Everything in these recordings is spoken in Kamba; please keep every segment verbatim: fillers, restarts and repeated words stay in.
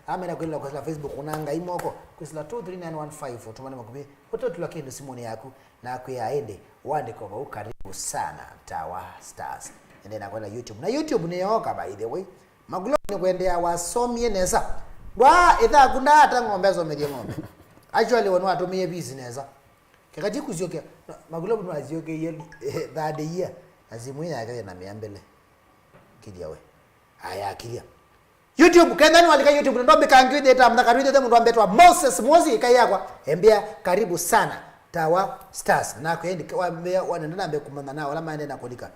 Amena kwĩlĩla kwĩsĩla Facebook, ũnangai moko, kwĩsĩla two three nine one five, ũtũmane makuvĩ, ũtũtũla kĩndũ simũnĩ yaku, na kwĩa ĩndĩ, wandĩko vau, "Karibu sana, Tawa Stars." Ĩndĩ na kwenda YouTube. Na YouTube nĩ yoka, by the way. Magulovu nĩ kwendeea wasomie nesa. Ndwa ĩthaku ndaata ng'ombe asomethie ng'ombe. Actually, we nĩwatũmĩie visi nesa. Kekati kũsyokea, Magulovu nĩwasyokeiye, eh, third year. Na simũ yake yĩ na mĩambĩle. Kilia we. Aya, kilia. YouTube, kenda nĩwalika YouTube, nĩndombĩka ngwĩthĩta mthaka twĩthĩte mũndũ ambetwa Moses Mwosi, ĩkai yakwa, embĩa, "Karibu sana, Tawa Stars." Nakwe ĩndĩ, wambĩa, wanenda nambe kũmanya na ala maende na kũlika.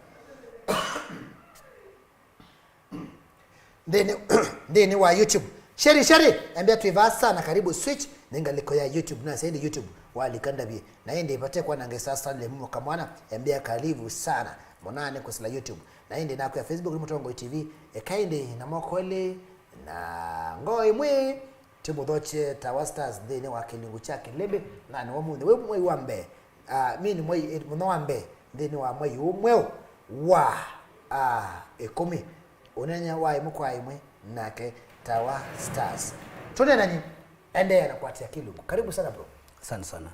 Nthĩnĩ, nthĩnĩ wa YouTube. Sheri, Sheri, embĩa, "Twĩ vaa sana, karibu switch." Nĩ ngalĩko ya YouTube, na sende YouTube, walika ndavye. Na ĩndĩ vate kwa nange sasa lemu kamwana, embĩa, "Karibu sana." Monane kũsila YouTube. Na ĩndĩ nakwĩa Facebook nĩ Mũtongoi T V, eka ĩndĩ na moko elĩ na ngoo ĩmwe, tũmũthokye Tawa Stars nthĩnĩ wa kĩlungu kya Kĩlĩmbĩ, na nĩ ũmũnthĩ wĩ mwei wa mbee, ah, mini mwei, eh, mũthenya wa mbee nthĩnĩ wa mwei ũũ mweũ wa, ah, ĩkũmi, ũneeny'a wa ĩmwe kwa ĩmwe nake Tawa Stars. Tũneenany'e, endeea na kũatĩĩa kĩlungu. Karibu sana, bro. Asante sana.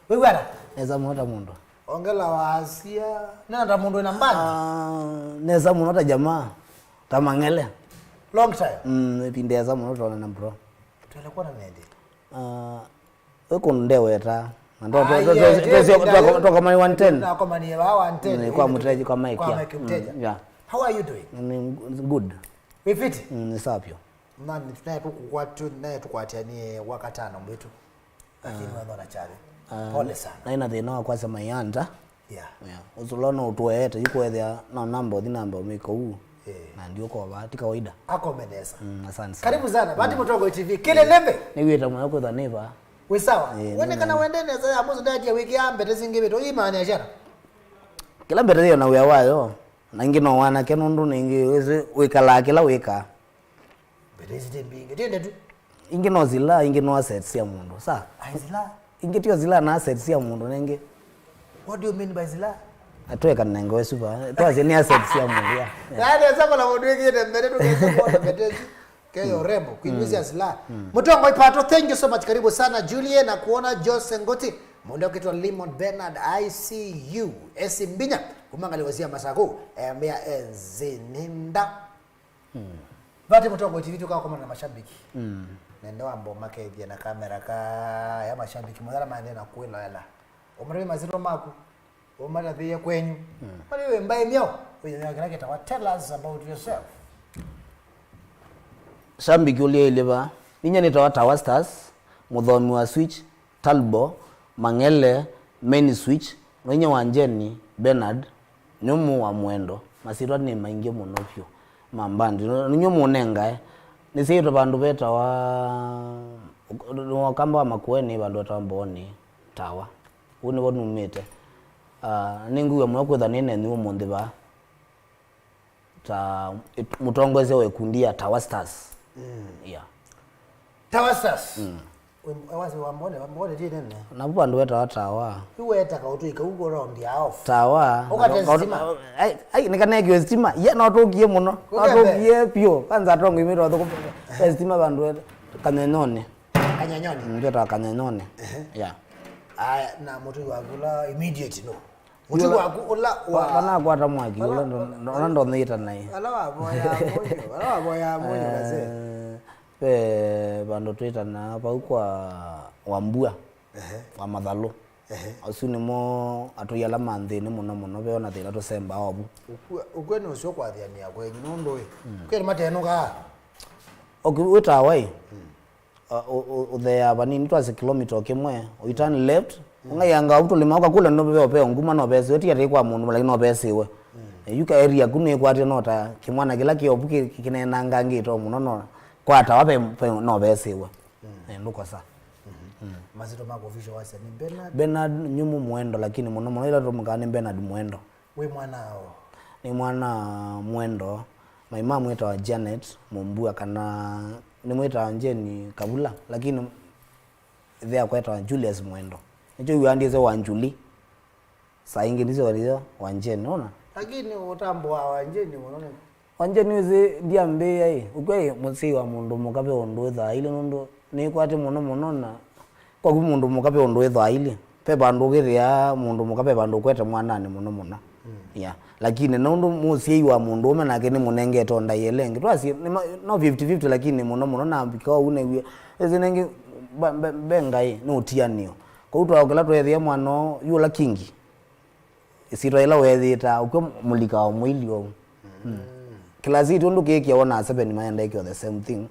Wĩw'ana? Nesa mũno ta mũndũ. Ongela wasia. Nena ta mũndũ wĩna mbandi. Ah, nesa mũno ta jamaa. Ta Mang'ele. Long time. Mm, ĩvinda esa mũno twaonana, bro. Twele kuona nende. Ah, we kũndũ ndeweta. Na ndo- Ah, ndo- yeah, ndo- yeah, ndo- yeah, ndo- yeah. Twakomani one ten. Nakomanie vaa one ten. Mm, kwa Mũteja, kwa Mike, kwa yeah. Mike Mũteja. Mm, yeah. How are you doing? Mm, good. We fit? Mm, nĩ sawa vyũ. Nani tunaye tukukwatu naye tukwatianie wakatano mwitu. Lakini wethona chale. Ah, pole sana. Na ina thĩna wa kwasya mayanta. Yeah. Yeah. Ũsũla no ũtũeete, yu kwethĩa no namba ũthi namba ũmĩka ũu. Eh. Na ndiũkova, ti kawaida. Akomenesa. Mm, asante sana. Karibu sana. Vati Mũtongoi T V. Kĩlĩmbĩ. Nĩwĩta mũno kwĩtha nĩva. Wĩ sawa? Eh, wonekana nĩ- wende nesa ya mũsu ndatia wiki ya mbete singi vitu. Imani ya shara. Kĩla mbete yĩyo na wĩa wayo, na ingĩ no wanake nũndũ ningĩ wĩsĩ wĩkalaa kĩla wĩkaa. Mbete ici ti mbingĩ, ti ndetu. Ingĩ no zila, ingĩ no assets sya mũndũ. Sa? Ai, zila. Ingĩ tio zila na assets sya mũndũ nengĩ. What do you mean by zila? Atweka nengo esu va. Twasye nĩ assets sya mũndũ, ya. Ya. Yaani, esa kola mũndũ wĩkĩte mbete, tũkĩte kuona mbete ici. Ke yo rembo, kwĩnyusia zila. Mũtongoi Pato, thank you so much. Karibu sana, Julie, na kuona Jose Ngoti. Mũndũ ũkĩtwa Limon Bernard, I see you. Esi Mbinya, kuma ngalĩko sya Masaku, embĩa enzininda. Vati Mũtongoi T V tũkakomana na mashabiki. Mm. Nende wambo makethie na kamera ka ya mashabiki, mũthara maende na kwĩloela. Ũmatavye masitwa maku, ũmatathĩie kwenyu. Mm. Mali wĩ mbaĩ mĩao, wĩ mĩao kĩla kĩtawa, tell us about yourself. Shabiki ũlya ĩlĩ va, ninyie nĩtawa Tawa Stars, mũthomi wa Switch, Talbot, Mang'ele, Main Switch, noinya wa Njeni, Bernard, Nyumu wa Mwendo, masyĩtwa nĩ maingĩ mũno vyũ ma mbandi. Nĩ nyumu ũnengae. Nĩsyaĩtwe vandũ vetawa, nĩ Wakamba wa Makueni, vandũ vetawa Mbooni, Tawa. Ũu nĩvo numĩte. Ah, nĩngwĩw'a mũyo kwĩtha nĩ nenyu ũmũnthĩ vaa ta it- mũtongoesya wa ĩkundi ya Tawa Stars. Mm. Yeah. Tawa Stars. Mm. Wĩ- wasi wa Mbone, wa Mbone ti nene. Navu vandũ vetawa Tawa. Yu weta kaũtũ ikau kũra on the off. Tawa. Ũkate na- stima. Ai, ai, nĩkanekiwe stima. Ye no tũkie mũno. No tũkie vyũ. Kwanza atongo imitwa thũkũ. Stima vandũ veta Kanyonyoni. Kanyonyoni. Mm, vetawa Kanyonyoni. Ehe. Yeah. Aya, na mũtũi waku ũla immediate no. Mũtũi waku ũla wa- Ndanakwata mwaki, ũla ndo- ndo- ũla ndonĩta naĩ. Ala wavoya mũnyũ, ala wavoya mũnyũ, kase. Eh, ve vandũ twĩtana vau kwa Wambua, ehe, wa Mathalũ. Ehe. Asu nĩmo atũi ala ma nthĩnĩ mũno mũno, ve ona thĩna tũsembaa ovu. Ũkw'e, ũkw'e nĩ ũsyo kwathiania kwenyu, nũndũ ĩ. Mm. Kwĩ nĩ matenũkaa. Okay, wĩtaa wai? Mm. Uh, ũ- ũ- ũtheea vanini twasye kilomita o kĩmwe, ũitan left, ũng'aianga ũvu tũlĩma ũkakũlya nũveo veo nguma no vesĩwe, ti atĩ kwa mũndũ, lakini no vesĩwe. Eh, yu ka area ku nĩkwatĩe no ta kĩmwana kĩla kĩ ovu kĩ- kĩ- kĩneenangangĩte o mũno, no kwatawa ve- ve- no vesĩwe. Eh, ndũkosa. Masito mako official wasya ni Bernard. Bernard Nyumu Mwendo, lakini mũno mũno ila tũmũkaa nĩ Bernard Mwendo. Wĩ mwana o? Nĩ mwana Mwendo. My mom wĩtawa Janet Mumbua, kana nĩmwĩtaa Jane Kavula, lakini ĩthe yakwa etawa Julius Mwendo. Nĩkyo wĩandĩse wa Njuli. Saa ingĩ nĩsyo walio wa Jane, nona? Lakini ũtambo wa wa Jane mũno nĩ Wanje nĩwĩsĩ ndyambĩĩa ĩ, ũkw'a ĩ mũsyai wa mũndũ mũka ve ũndũ wĩthwaa ailyĩ, nũndũ nĩkwatĩ mũno mũno na kwaku mũndũ mũka ve ũndũ wĩthwaa ailyĩ. Ve vandũ ũkĩthĩaa mũndũ mũka, ve vandũ ũkwete mwananĩ mũno mũno. Yeah. Lakini nũndũ mũsyai wa mũndũ ũme nake nĩmũnengete o ndaĩa ĩla ĩngĩ. Twasye, nĩ ma-, no fifty fifty, lakini mũno mũno nambika ũu nĩw'e. Ĩsĩ nengĩ, mbe, mbe, mbe Ngai, nĩ ũtianĩo. Kwoou twaũkĩla tweethĩa mwana ũũ, yu ũla kingi. Ĩsyĩtwa yĩla weeyĩtaa, ũkw'a mũlika o mũilyo ũu. Mm. Kĩlasi itũ ndũkĩĩkĩa wona seven maendeekĩwa the same thing.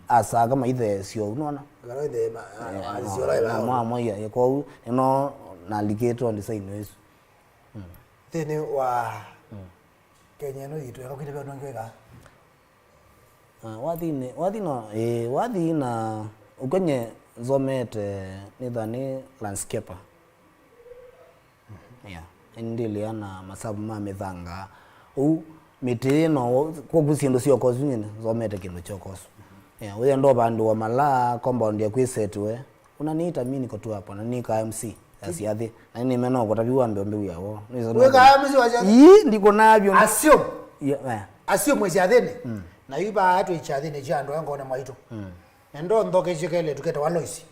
Asaka maitheesyo ũu, nona? Kana ithe ma-, a-, Eh, a-, no, sio lai no, bao. Mwa, mwa, yeah, yeah, kwoou, ĩno nalikĩte o design ĩsu. Mm. Nthĩnĩ wa Mm. Kenya ĩno yitũ, eka kwĩte vya ũndũ ũngĩ wĩkaa? Ah, wathi nĩ, wathi no, ĩĩ, wathi na ũkenye nzomete nĩtha nĩ landscaper. Yeah. Ĩndĩlĩa na masavu ma mĩthanga. Ũu mĩtĩ ĩno, kwoku syĩndũ syokosu nyine, nzomete kĩndũ kyokosu. Yeah, ũyenda ũvandĩwa mala compound yaku ĩsetiwe. Unaniita mimi niko tu hapa, na nĩ ka M C ya syathĩ. Na nĩmena ũkũtavya wambe ũmbe wĩa woo. Wĩ ka M C wa syathĩ? Ii, ndikũnavyo. Asio. Yeah, eh. Asio mwĩ syathĩnĩ. Mm. Na yu vaa twĩ kyathĩnĩ kya andũ aya ngone mwaitũ. Mm. Na ndo nthokesye kele tuketawa Loisi.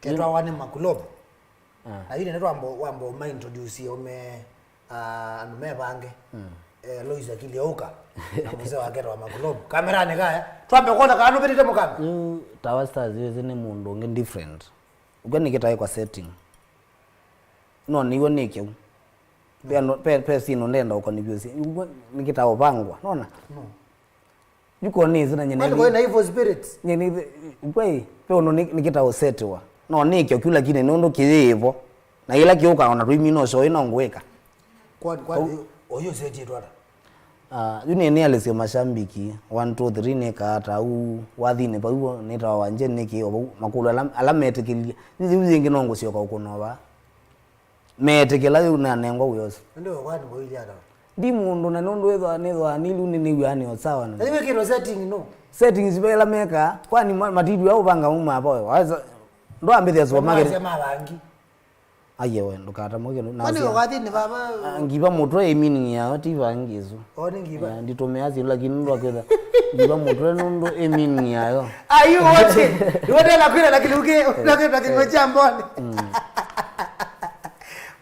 Ketwawa nĩ Makulobu. Ah. Na yu nene twambo, wambo ũma introduce ũme, ah, andũ mevange. Mm. Eh, Lois akili auka. Na mzee wake wa Makulobu. Kamerani kaya. Twambe kuona kana nũvĩtĩte mũkame. Yu Tawa Stars yu ĩsĩ nĩ mũndũ ũngĩ different. Ũkw'a nĩkĩtaĩkwa setting. No nĩw'o nĩkĩu. Pe no, pe, pe sino ndenda ũkonifuse. Ũkw'a nĩkĩtaũvangwa. Nona? No. Yuko nĩsĩ na nyene. Kwani kwĩ na evil spirits? Nyene, kwai, pe ũndũ nĩ, nĩkĩtaũsetiwa. No nĩkyo kyu lakini nũndũ kĩyĩvo. Na ĩla kĩũka ona tũimina ũsyoĩ no ngwĩka. Kwa, kwa, Au- oyo seti twara. Ah, yu nĩ, nĩ alĩsyo mashambiki, one, two, three nĩkaa ta u, wathinĩ vau, nĩtawa wanje nĩkĩ, o vau, makũlũ ala, ala metĩkĩlie. Yu yĩngĩ no ngũsyoka ũkũnova. Metĩkĩla yu nanengwa wĩa ũsu. Ndio kwani kwa ili ata. Ndi mũndũ na nũndũ wĩthwa, nĩthwa nĩlu nĩnĩw'aa nĩ o sawa na. Na iwe kĩro setting no. Settings vela mekaa, kwani ma-, matitw'a ũvanga muma apa we. Waza, ndwambĩthĩa supermarket. Nĩwasya mavangi. Aye we, ndũkatamwe kĩndũ. Kwani ũkathi nĩ baba? Ah, ngiva mũtwe ĩ meaning yayo, ti vangi ĩsu. O nĩ ngiva. Eh, nditũmĩa syĩndũ, lakini nũndũ wa kwĩtha ngiva mũtwe nũndũ ĩ meaning yayo. Ayu wote. Wote na kwĩra na kĩlungu, na kwĩra kĩlungu cha mboni. Mm.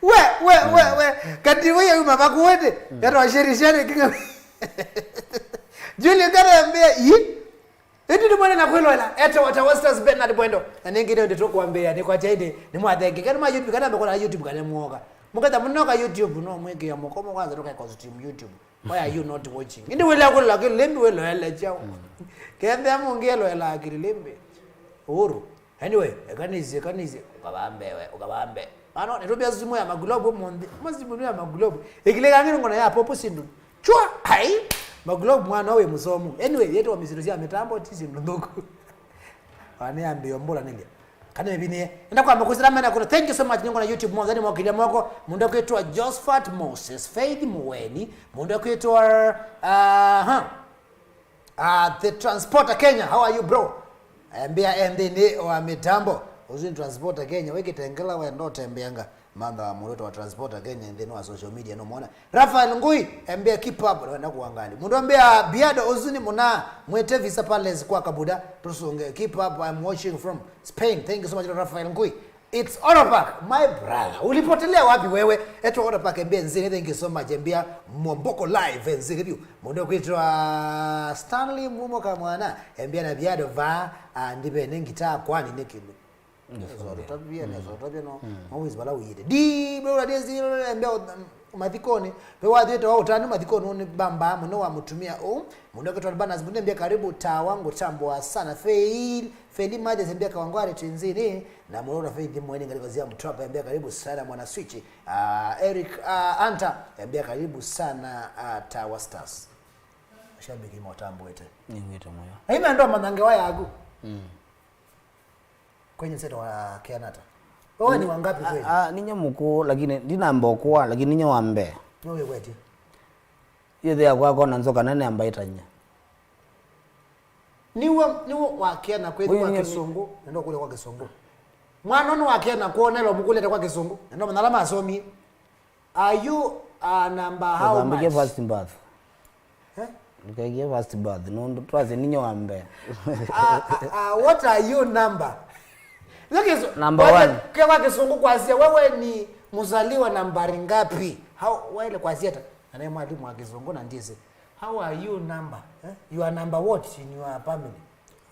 We, we, we, we. Kati we ya uma bakuwete. Mm. Yatwa sheri sheri kinga. Julie Garambia, yi? Ĩndĩ nĩmwene na kwĩloela, etawa Tawa Stars Bernard Bwendo. Na nĩngĩ nĩ ũndũ tũkwambĩĩa, nĩ kwa chaindi, nĩ mwathenge. Kana ma YouTube, kana mbekona YouTube, kana mwoka. Mũketha mũnoka YouTube, no mwĩkĩa mũkomo kwanza tũkae costume YouTube. Why are you not watching? Ĩndĩ wĩlea kũlola kĩlĩmbĩ wĩloele kyaũ. Kethĩa mũngĩ eloela kĩlĩmbĩ. Uhuru. Anyway, ekanisye, ekanisye. Ũkavambe we, ũkavambe. Ano, nĩtũmbĩa simũ ya Makulobu ũmũnthĩ. Kuma simũ ya Makulobu. Ĩkilĩkangĩ ngona ya popo sindu. Chwa! Ai! Makulobu mwana wĩ mũsomu. Anyway, yetwa misiro sya mĩtambo ti sindu nthũku. Wane ambio mbula nilia. Kana mĩvinĩe. Enda kwa mkusira mena kuna. Thank you so much. Ningona YouTube mwanza ni mwakilia moko. Mũndũ kwĩtwa Josephat Moses, Faith Muweni. Mũndũ kwĩtwa, aha. Ah, the Transporter Kenya, how are you, bro? Ambia e nthĩnĩ wa mĩtambo. Ũsu nĩ Transporter Kenya, wĩ Kitengela wenda ũtembeanga. Mantha wa mũndũ wa Transporter Kenya nthĩnĩ wa social media, no mwana. Rafael Ngui, ambia keep up, wenda kuangali. Mũndũ ambia Biado, ũsu nĩ mũna, mwĩte Visa Palace kwa Kabuda, tũsunge. Keep up, I'm watching from Spain. Thank you so much, Rafael Ngui. It's Oro Park, my brother. Ulipotelea wapi wewe? Eto Oro Park, embia nzini, thank you so much. Embia Momboko Live, nzini view. Mũndũ kwĩtwa Stanley Mumo Kamwana, embia na Biado va, ah, ndivene ngitaa kwani nĩ kĩndũ. Nĩsotavia, nĩsotavia no. Mawezi bala uyite. Di, bro, la desi, embia mathikoni. Pe wathiĩte wa ũtani mathikoni, nĩ bamba mũno wa mũtumia ũũ. Mũndũ kwĩtwa Banas, mũndũ embia karibu Tawa, ngũtambũa sana. Fail, Feli Majes, embia Kawangware, twĩ nzini. Na mũrora Faith Mweni katika zia mtrapa, ambia karibu sana mwana Switch. Ah, Eric, ah, Anta, ambia karibu sana, ah, Tawa Stars. Shabiki motambwete. Nĩwĩte mũyo. Aima ndo manange wa yaku. Mm. Kwenye seto wa Kianata. Wewe ni wangapi kweli? Ah, ah, ninye mkuu, lakini ndinamba kwa, lakini ninye wa mbee. Ndio wewe kweti. Yethe yakwa kona nzoka nene ambaitanya. Niwe, niwe wakiana kwĩthĩwa Kĩsũngũ, nenda kũlya kwa Kĩsũngũ. Mwana nĩ wakiana kuonelwa mũkũlete kwa Kĩsũngũ, nenda manyala masomie. Are you a number how much? Ũthambĩke first bath. Eh? Ndũkekĩe first birth, nũndũ twasye ninyie wa mbee. Ah, ah, ah, what are you number? Ndio kisu- Number kwa- one. Kwa Kisungu kwasya, wewe ni mzaliwa nambari ngapi? How, waile kwasya ta? Anaye mwalimu wa Kisungu na ndizi. How are you number? Eh? You are number what in your family?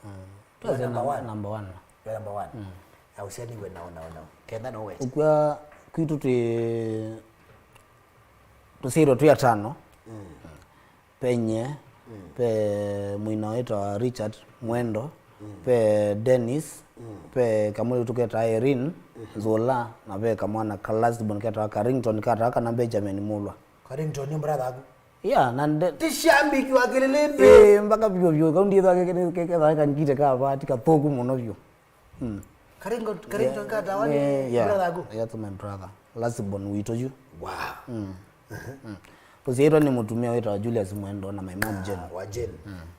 You are Twasye number num- one. Number one. You are number one. Ausianiwe nao, nao, nao. Kenda no wete. Ũkw'a kwitũ twĩ tũsyaĩtwe twĩ atano. Pe nyie, pe mũina wĩtawa Richard Mwendo, pe Dennis, pe kamwĩĩtu ketaa Irene Nzũla, na pe kamwana ka last born ketaa Carrington, kataa kana Benjamin Mulwa. Carrington ni brother aku. Yeah, na nde- Ti shambiki wa Kĩlĩlĩmbĩ. Eh, mpaka vyũ vyũ, kau ndiĩthaa kekethaa kangite ka vati kathũku mũno vyũ. Mm. Carrington, Carrington katawa ni Eh, yeah. Brother aku. Yeah, that's my brother. Last born witũ yu. Wow. Mm. Tũsyaĩtwe nĩ mũtumĩa wĩtawa Julius Mwendo na my mom Jane. Wa Jane.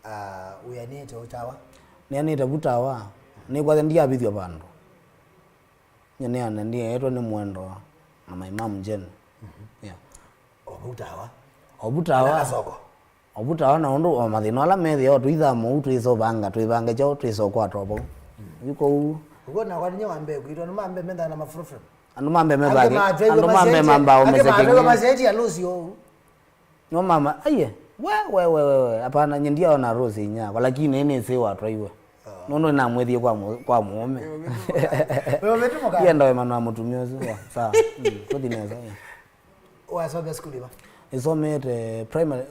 Ah, uyanĩte utawa? Nĩanĩte vu tawa, nĩkwathe ndiavithw'a vandũ. Nyie nĩana ndiaĩtwe nĩ Mwendo na my mom Jane. Yeah. O utawa. O vu tawa. Kasoko. O vu tawa na ũndũ o mathĩna ala methĩawa tũithama ũu twĩsovanga, twĩvange kyaũ twĩsokwatwa vau. Yu kũu. Ũguo na kwa ninya wa mbee kwitũ, andũ ma mbee methaa na mafurofuro. Andũ ma mbee methake. Andũ ma mbee mambaa ũmeseke. Maseti ya lusi ũu. No mama, aiye. We, we, we, we, we. Hapana, nyie ndiaona Rose inyakwa, lakini nĩsĩ watwaiwe. Nũndũ nĩnamwĩthie kwa mũ- kwa mũũme. Wewe umetuma. Iye ndawe mano wa mũtumĩa ũsu. Yeah, sawa. Mm, tũthi nesa. Yeah. Wasomea school iva? Nĩsomete primary,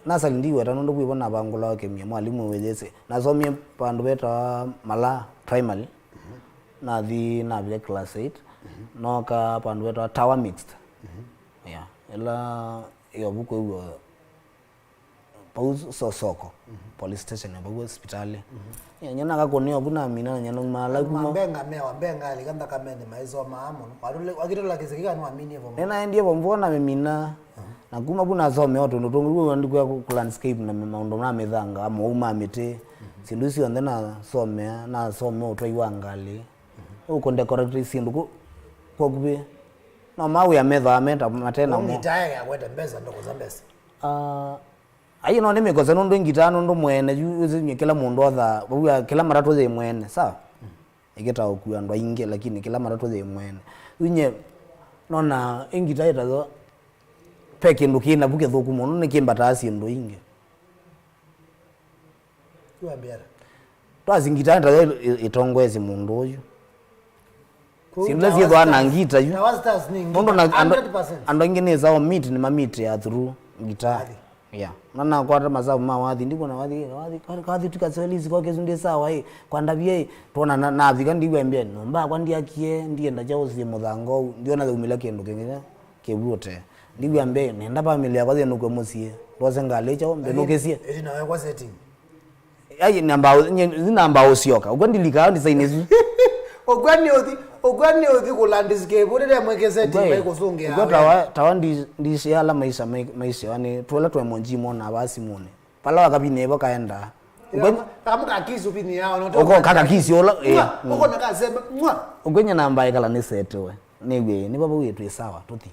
nasali ndiweta nũndũ kwĩvo navangũlawa kĩmia, mwalimũ wĩyĩsĩ. Nasomie vandũ vetawa Malaa Primary. Nathi navika class eight. Nooka vandũ vetawa Tower Mixed. Yeah. Ĩla ĩovu kwĩw'a vau so- soko, police station ya vau hospitali. Yeah, nyie nakakũnĩwa vu namina na nyie naumaala kuma. Mambenga mewa mbenga alika nthakameni maisomaa mũno. Watule- wakitula kĩseki kana waminie form? Nĩnaendie form four namĩmina. Na kuma vu nasomea o tũndũ tũngĩ, vu ndikwĩa ku- ku landscape na maũndũ ma mĩthanga, mou ma mĩtĩ. Syĩndũ isu syonthe nasomea, nasomea ũtwai wa ngalĩ. Ũkũ decorate syĩndũ kũ- kwa kuvĩ. No mawĩa methĩawa me ta mate namo. Ngitae ya kwete mbesa, ndokoza mbesa. Ah, ai no nĩmĩkose nũndũ ngitaa nũndũ mwene, yu, yu, yu, kĩla mũndũ othaa, vau ya, kĩla matatũ yĩ mwene, sawa? Ĩkĩtaa ũkua andũ aingĩ, lakini kĩla matatũ yĩ mwene. Yu nye, nona ĩ ngitaa ĩtayo, ve kĩndũ kĩ navu kĩthũku mũno, nĩkĩmbataa syĩndũ ingĩ. Twasi ngitaa ĩtayo ĩ- ĩ- ĩtongoesye mũndũ ũyu. Syĩndũ ila syĩthwa na ngita yu. Nũndũ na andũ andũ aingĩ nĩsaa o meet nĩmameet ya through ngita. Yeah. Na nakwata masavu ma wathi, ndikwona wathi, wathi, wathi, wathi tuka swelisi kwa kesu ndi sawa ĩ. Kwa ndavia ĩ, twona na navika ndiwe mbia nyũmba kwa ndiakie, ndienda cha ũsie mũthanga ũu, ndiona yaumila kĩndũ kĩngĩ kĩvuote. Ndiw'a mbee, nenda family yakwa yĩnũkwe mũsyĩ. Ndwose ngalĩ kyaũ, mbĩnũkĩsye. Ĩti nawe kwa setting. Ai, namba, nye- namba ũsyoka. Ũkw'a ndilikaa design ĩsu. Ũkw'a nĩ ũthi, ũkw'a nĩ ũthi kũ landscape, ũtete mweke setting, vai kũsũngĩa. Ũkw'a tawa, tawa ndi- ndisiala maisha mai- maisha, yani, tuela twe monji mona va simuni. Pala wakabine vo kaenda. Ũkw'a- Kama kakisi upini yao, no. Ũko kakakisi ũla, eh. Mwa, mm. Ũko na kasembe, mwa. Ũkw'a nye namba ĩkala nĩ setewe. Nĩw'e, nĩ vava wĩ twĩ sawa, tũthi.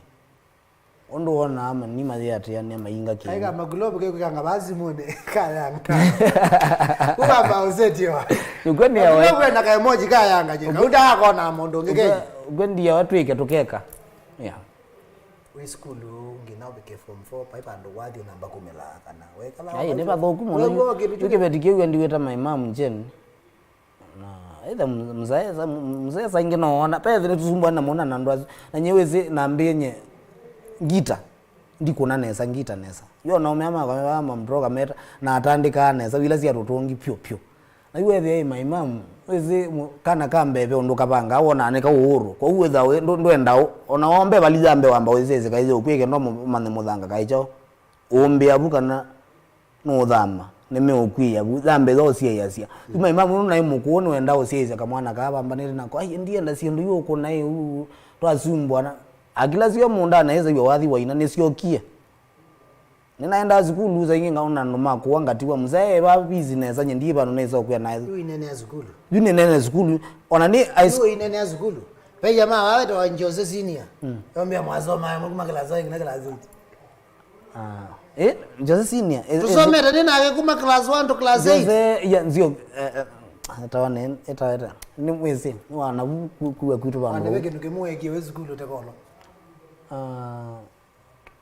Ũndũ wonaa mani mayĩatĩanĩa mainga kĩw'ũ. Kaika makulovu kekwĩkanga vaa simũnĩ kayanga. Ũkamba ũsetiwa. Nĩkw'o nĩawa. Makulovu ena kaemoji kayanga je. Kauta akona mũndũ ũngĩ kenya. Ũkw'o ndiawa twĩke tũkeka. Yeah. Wĩ sukulu nginya ũvike form four, pai vandũ wathi ũnamba kumĩla kana wekala. Ai, nĩ vathũku mũno. Yu kĩveti kĩu ndiwĩta my mom Jane. Na either mzae sa- mzae saingĩ no wona pethe nĩtũsumbũana mũno na andũ asu. Na nyie wĩsĩ nambĩĩe nye ngita, ndikũna nesa ngita nesa. Yo naũmea makwa mamproka meta na atandĩkaa nesa ila sya tũtũngi pyũ pyũ. Na yu wethĩa ĩ my mom, wĩsĩ mũ- kana ka mbee ve ũndũ kavangaa wonaa nĩ kaũũrũ. Kwoou wĩthaa wĩ- ndũ- ndwenda ũ- ona wombe vali ya mbee wamba wĩsĩsĩ kaĩsĩ ũkwĩke ndo mũ- manye mũthanga kaĩ kyaũ. Ũmbĩa vu kana nũũthama, nĩmeũkwĩĩa vu. Yambe yo ũsyaĩasya. Yu my mom nũnaĩ mũkũũ nĩwendaa ũsyaĩsya kamwana kaa vambanĩte nako. Ai, ndienda syĩndũ yu ũkũna ĩ ũu, twasumbũana. Akila syo mũndanĩ aĩsaw'a wathi waina, nĩsyokie. Nĩnaendaa sukulu saa ingĩ ngaona andũ ma kũa ngatiwa, mzae va busy nesa, nye ndiĩ vandũ nesa ũkwĩa naĩ. Yu inene ya sukulu. Yu nĩnene sukulu. Ona nĩ high school. Yu inene ya sukulu. Ve jamaa wawetawa Jose Senior. Yombĩa mwasoma, mwa kuma class one nginya class eight. Ah. Eh, Jose senior. Eh, eh, tũsomete nĩ nake kuma class one to class eight. Jose, ya, nzio, eh, eh, etawa nĩ, etawa, etawa. Nĩ mwĩsĩ, nĩ wana vu, ku-, kuwa kwitũ vandũ. Wana ve kĩndũ kĩmwe wekie wĩ sukulu ũtekolo. Ah,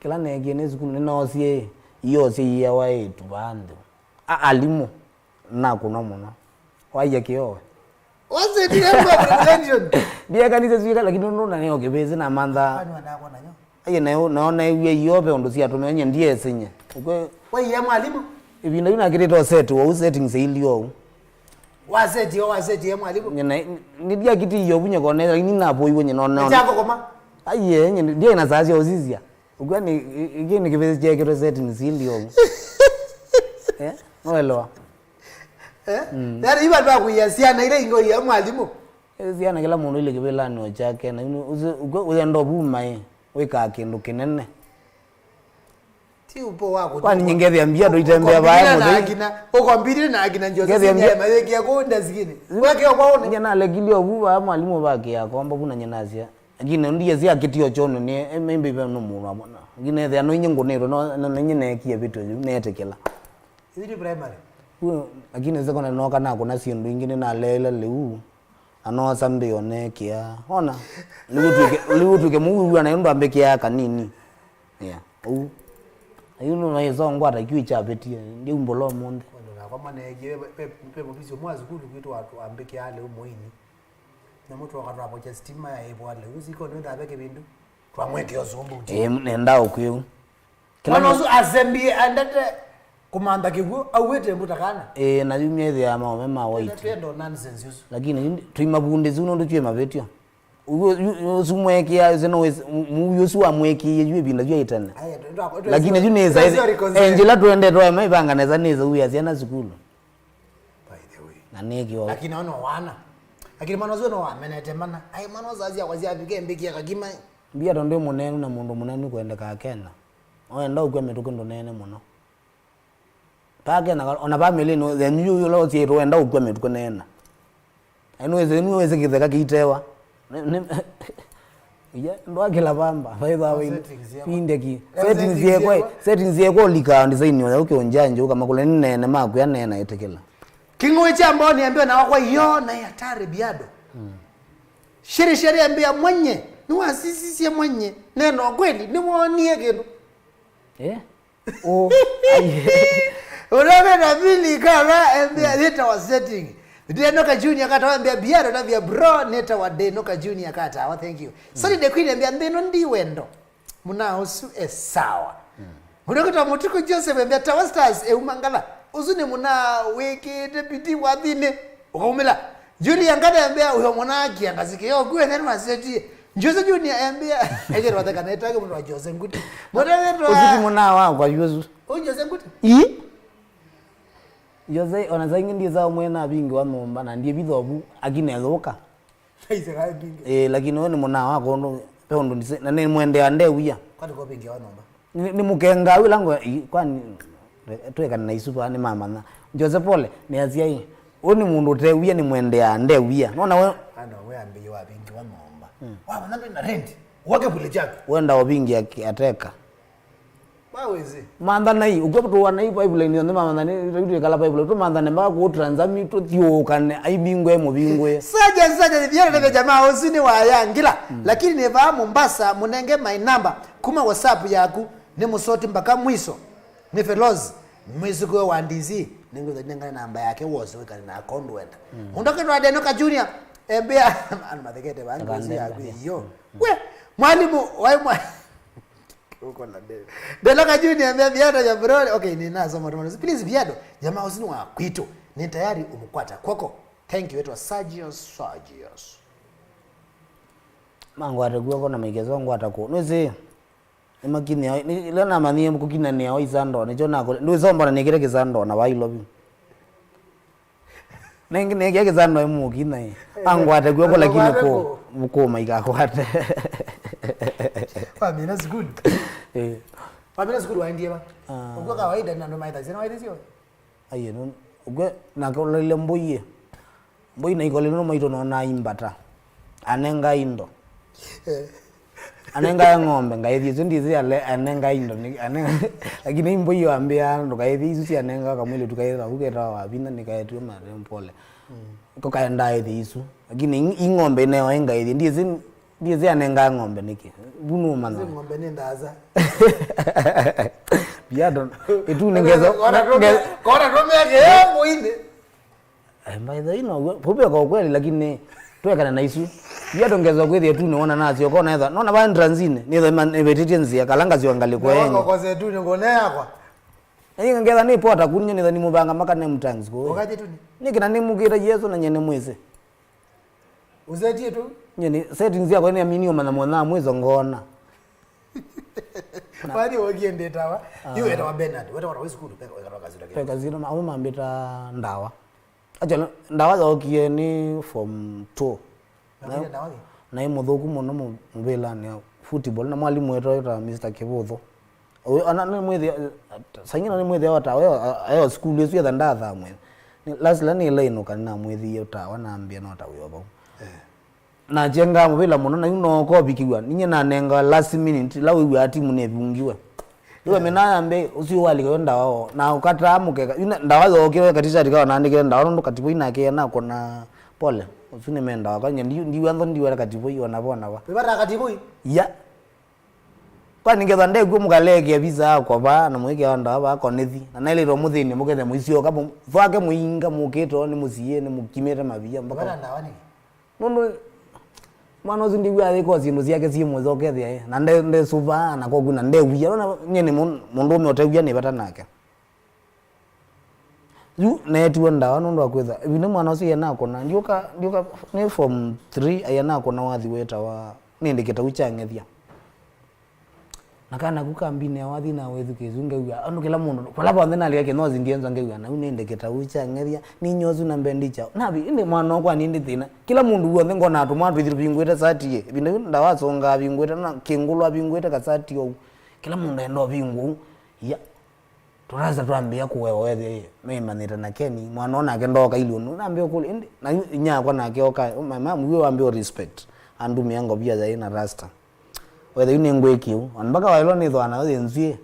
kĩla neekie nĩ sukulu, nĩnoosie, iosie iyawa ĩtu vaa nthĩ. A, alimũ. Nakũnwa mũno. Waia kĩoo we. Wasĩtile mbu ya prevention. Ndiekanise swika, lakini nũndũ naneo kĩvĩsĩ na mantha. Kwani wanakwa nanyo? Aye, nayo, nayo naiw'e iyo ve ũndũ siatũmĩa, nye ndiesĩ nye. Ũkwe. Waiya mwalimu? Ĩvinda yu nakĩtĩte o set, wau settings ili ou. Waseti, o waseti ya mwalimu? Nye na, nĩndiakĩtie iyo vu nye kone, lakini napũiwe nye nona. Nĩkyakũkoma? Aye, nye ndiaĩ na saa sya ũsisya. Ũkw'a nĩ, ĩ-, ĩkĩ nĩ kĩvĩsĩ kyeekĩtwe settings ili ũu. Eh? Nũelewa? Eh? Mm. Yaani, iva twakuia syana ila ingoia mwalimũ. Eh, syana kĩla mũndũ ile kĩvĩlanĩo kyake, na yu ũsĩ-, ũkw'a ũyenda ũvuma ĩ, wĩkaa kĩndũ kĩnene. Ti upo wa kũthi-, kwani nyingethĩa mbia ndũitembea vaya mũthei? Ũkombitile na akina, ũkombitile na akina Jose ngethĩa mbia. Senior mayĩkia kũu ndesikinĩ. Wekeo kwa ũne. Nye nalekile ovu vaya mwalimũ vakĩa komba vu na nye nasya. Lakini ndiye sya kĩtio kyono nĩ, eh, maybe ve no mũndũ amona. Lakini ethĩa no inye ngũnĩtwe, no, no, no inye neekie vitu yu, neetĩkĩla. Hizi ni primary. Lakini secondary noka nakũna syĩndũ ingĩ nĩnaleela lĩu, na noosa mbĩo neekĩa. Ona, lĩu twĩke, lĩu twĩke mũu wĩw'a na ĩndũ ambĩkĩaa kanini. Yeah. Ũu. Ayu no maisongwa ta kiu kyavĩtie. Ndiumbũla ũmũnthĩ. Kwendũ nakwa maneekie, pe, pe, pe mũvisi ũmwe wa sukulu kwitũ wambĩkĩaa lĩu mũini. Nyamũ twoka twavokya sitima yaĩvwa lĩu, siko nĩwĩthaa ve kĩvindu, twamwĩkĩa ũsũmbũti. Ĩĩ, nenda ũkwĩu. Kĩla mwana mũ- ũsu asembie aendete kũmantha kĩw'ũ, auĩte mbuta kana. Ĩĩ, na yumya ĩthĩaa maũme ma white. Twenda nonsense ũsu. Lakini yu ndi-, twĩ mavundĩsi nũndũ twĩ mavĩtyo. Ũsu mweekĩa, ũsu no wĩs-, mu-, mũuĩ ũsu wamwĩkĩie yu ĩvinda yu ĩtene. Aya, tũ-, tũ-, tũ-, lakini yu nĩsa, tũ-, tũ-, reconcile. Eh, njĩla tũendete twaema ĩvanga nesa nĩsa uya syana sukulu. By the way. Na nĩkĩ o. Lakini no wana. Lakini mwana ũsu no wamenete mana. Ai, mwana ũsu asia kwa sia bike mbiki ya kakima. Mbia tondũ mũnenu na mũndũ mũnenu kwendeka akena. Oenda ũkw'a mĩtũkĩ ndũnene mũno. Pake na ona family no then you you lo si to enda ũkw'a mĩtũkĩ nena. Enu ese, enu ese kĩtheka kĩitewa. Ni, ni, iya, ndwakĩla vamba, by the way. Settings ya pinde ki. Ya settings settings yekwa, ya settings yekwa lika design yo, okay, onjanje, ukamakula nene, makuya nena, ĩtĩkĩla. King'ũĩ kya mboni ambia na wakwa yo na ya tare biado. Mm. Shiri shiri ambia mwenye, nĩwasisisye mwenye, neno kweli, nĩwonie kĩndũ. Eh? Oh, ai. Ũreve na vili kana embea yĩtawa setting. Denoka Junior katawa embea biaro na via bro nĩtawa Denoka Junior katawa, thank you. Saturday Queen embea nthĩno ndi wendo. Mũna ũsu e sawa. Mũndũ kĩtwa Mũtuku Joseph embea Tawa Stars euma ngala. Ũsu nĩ mũna wĩkĩte bidii wathini. Ũkaumĩla. Julia Ngavembea, uyo mwanake angasikio kuwe neno asetie. Jose Junior embea, eke rwathe kana etake mũndũ wa Jose Nguti. Mwana wetu. Ũsu ti mũna wakwa, Jose. Ũyũ Jose Nguti? Ii. Jose, ona saa ingĩ ndĩsaa ũmwe na vingi wa nyũmba, na ndiĩ vithovu, akinethũka. Aise, kae mbingi. Eh, lakini ũyũ nĩ mũna wakwa, ũndũ, pe ũndũ ndise-, na nĩ mwendea ndewia. Kwani kwa vingi wa nyũmba? Nĩ, nĩ mũkenga wĩla ngwe, i, kwani, twekane na isu vaa nĩmamanya. Jose Pole, nĩasya ĩ, ũũ nĩ mũndũ ũtewia, nĩ mwendeaa ndewia. Nona we. Ana we ambĩie wa vingi wa nyũmba. Mm. Wamanya ndwĩ na rent, wake vule chako. Wenda o vingi ake-, ateka. Wawezi. Manthana ĩ, ũkw'a tũwa na ĩ pipeline yonthe mamanya nĩ, twĩkala pipeline, tũmanthane mpaka kũũ Trans Nzoia tũthiũũkane, aivingwe, mũvingwe. Saja, saja, thiana na jamaa ũsu nĩ wayangila. Mm. Lakini nĩ vaa Mombasa, mũnenge my number, kuma WhatsApp yaku. Nĩ mũsoti mpaka mwiso. Nĩ Feloz, mwĩsukũe wa D C, nĩngwĩtha nengane namba yake wose wĩkane na account wenda. Mm. Mũndũ akĩtwa Denoka Junior, embea, ana mathekete vangi ũsu yaku iyo. Mm. We, mwalimu, wai mwa-, uko na Denoka. Denoka Junior, embea viado ya bro. Okay, nĩ nasoma tu. Please, viado, jamaa ũsu nĩ wa kwitũ. Nĩ tayari ũmũkwata kwoko. Thank you, etwa Sergius, Sergius. Mangwate kwoko na maikezo ngwata kũ. Nĩsĩ. Nĩmakinyĩa, nĩ, ĩla namanyie kũkinyanĩa o isando, nĩkyo nakũle, ndwĩsomba na nĩkĩte kĩsando na wailo vyũ. Nĩngĩ nĩkĩa kĩsando ĩ mũkinya ĩ. Angwate kw'oko lakini kũ, kũma ikakwate. Wamina sukulu? Eh. Wamina sukulu waendie va? Ah. Ũkw'a kawaida na andũ maitha, sina waitha sio? Aiye, nũ-, ũkw'e, nake ũlaile mbũi ĩ. Mbũi na ikolile nũmaitũ nonaa imbata. Anenga indo. Eh. Anengae ng'ombe, ngaĩthi isu ndisi ale, anengae indo, nĩ- anenga, lakini imbũi yoambĩa ndũkaĩthi isu sianengawa kamwĩlĩtu kaĩtha kau ketawa Wavinya, nĩkaetiwe marehemu, pole. Ko kaendaa ĩthi isu. Lakini i- i ng'ombe ineo ngaĩthi, ndisi, ndisi anengae ng'ombe nĩkĩ? Vu nũmanya. Isu ng'ombe nĩ ndaza. Biado, ĩtu nĩ ngezo, kona tũmĩa kĩemũinĩ. Eh, by the way, no, pupia kwa ukweli, lakini twekana na isu. Pia tongeza kwithia tu niona nasyo, kona etha. Nona va entrance-ini, nitha ima nivetitie nzia, kalanga sio ngali kwa yenye. Kose tu ni ngone yakwa. Ni ngetha ni pota kunye nitha ni mubanga maka ne mtangs ko. Ukaje tu ni. Ni kina ni mukira Yesu na nyene mwise. Uzetie tu. Nyene settings yakwa ni amini omana mwana mwizo ngona. Kwani wokie ndetawa? Yu wetawa Bernard, wetawa wa sukulu, peka wekawa kazi lakini. Peka zino, au mambita ndawa. Actually, ndawa yookie nĩ form two. Na, na ĩ mũthũku mũno mũ- mũvĩlanĩ wa football, na mwalimũ wetwa wĩtawa Mister Kĩvũthũ. Ũyũ- ona nĩmwĩthĩa, saingĩ na nĩmwĩthĩa o tawa ĩyo, a- ĩyo sukulu ĩsu yetha ndathamwe. Nĩ- lastly nĩlainũka nĩnamwĩthĩie tawa nambĩa no ta wĩ o vau. Nakyengaa mũvĩla mũno, na yu nookovikĩw'a. Ninyie nanengawa last minute, ĩla wĩw'aa timu nĩvungiwe. Ĩwe mĩnaa ya mbee, ũsu walika yo ndawa o. Na ũkataa mũkeka. Yu na- ndawa yookie, katishati kao naandĩkĩte ndawa, nũndũ katiboi nake nakũna pole. Ũsu nĩmendawa. Kwa nye ndi- ndiw'a ntho ndiw'a katiboi, ona vo, ona va. Wĩvataa katiboi? Ya. Kwa nĩngetha ndekw'o mũkalekea visa yakwa vaa, na mũikea ndawa vaa, konethi. Na nailĩtwe mũthĩnĩ, mũkethe mũisyoka, mũ- vake mũinga, mũkĩtwe nĩ mũsiĩ, nĩ mũkimĩte mavia, mpaka. Wĩvataa ndawa nĩkĩ? Nũndũ mwana ũsu ndiw'aa yĩko syĩndũ syake syĩ mũthokethya, eh, na nde- ndesũvaa, na koku na ndew'ia. Nona nyie nĩ mũ- mũndũũme ũtew'ia nĩ vata nake. Yu neetiwe ndawa nũndũ wa kwĩtha. Ĩvinda mwana ũsu yenakũna, ndiũka, ndiũka, nĩ form three, ayenakũna wathi wetawa, nĩndĩ kĩtau kya ng'ethya. Na kana ku kambinĩ ya wathi na wĩthukĩĩsya ngew'a andũ kĩla mũndũ, vala vonthe nalika kĩnosi ndienzwa ngew'a, na yu nĩndĩ kĩtau kya ng'ethya, nĩ nyosu na mbendi kyaũ. Navi, ĩndĩ mwana wakwa nĩndĩ thĩna. Kĩla mũndũ w'onthe ngona atũmwa twĩthi tũvingũĩte sati ĩ. Ĩvinda yu ndawa asũngaa avingũĩte, na kĩngũlũ avingũĩte kasati ou. Kĩla mũndũ enda ũvingũ ou. Ia. Tũrasta twambĩĩa kũewa wethĩa ĩ, meĩmanyĩte na Kenny, mwana ũũ nake ndooka ili ũndũ. Nambĩĩa ũkũlya, ĩndĩ, na yu inyakwa nake oka, "Oh, my mom, we wambĩĩa respect." Andumĩa ngovia yaĩ na rasta. Wethĩa yu nĩngwĩkĩu. Ona mpaka waĩlwa nĩthwa nayo yĩ nzw'ĩ.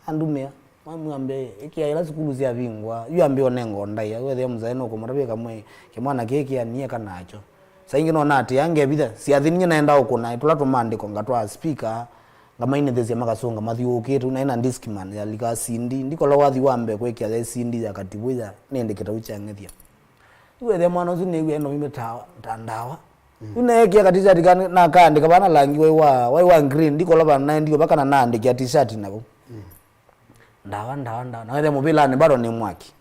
Andumĩa, mami wambĩĩa, ĩkĩa ĩla sukulu syavingwa, yu ambĩĩa ũnenga ũndaĩa, wethĩa mũzae nũkũmũtavya kamwe, kĩmwana kĩĩ kĩanie kanakyo. Saa ingĩ no natĩĩa ngevitha, syathi ninyie naendaa ũkũna, tũla tũmaandĩko ngatwaa speaker, ngamainĩthĩsya makasũnga mathyũũkĩte, naĩ na Discman yalika C D, ndikolwa wathi wa mbee kwĩkĩa yaĩ C D ya Katibu ya nĩndĩ kĩtau kya ng'ethya. Yu wethĩa mwana ũsu nĩw'e eno mime ta, ta ndawa. Yu neekie katishati kani, nakaandĩka vana langi waĩ wa, waĩ wa green, ndikolwa vana naendiwe vaka na naandĩkĩa tishati navo. Ndawa, ndawa, ndawa. Na wethĩa mũvĩlanĩ bado nĩ mwaki.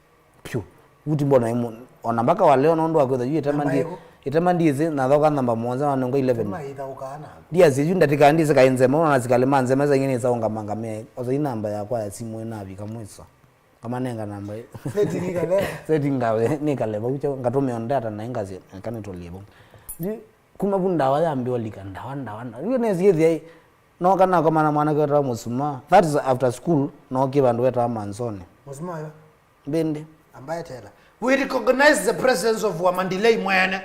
Pyu. Vuti mbona imu-, ona mpaka wa leo nũndũ wa kwĩtha yu itema ndi-, itema ndiĩsĩ, nathoka namba mũonza wanengo eleven. Ndiasĩ yu ndatĩka ndiĩsĩ kaĩ nzema, ona sikalĩ ma nzema saingĩ nĩsaũngamanga me. Osa i namba yakwa ya simũ ĩnavika mwiso. Kamanenga namba ĩ. Setting ikale. Setting ngawe, nĩkale vau kyo, ngatũmĩa ndata na ingasĩ, kanĩtũlie vau. Yu, kuma vu ndawa yambĩĩa ũlika, ndawa, ndawa, ndawa. Yu nĩsiĩthĩa ĩ, nooka nakomana mwanake wetawa Mũsuma. That is after school, nookie vandũ wetawa Manzoni. Mũsuma yo? Mbĩndĩ. Ambaye tela. We recognize the presence of Wamandilei mwene.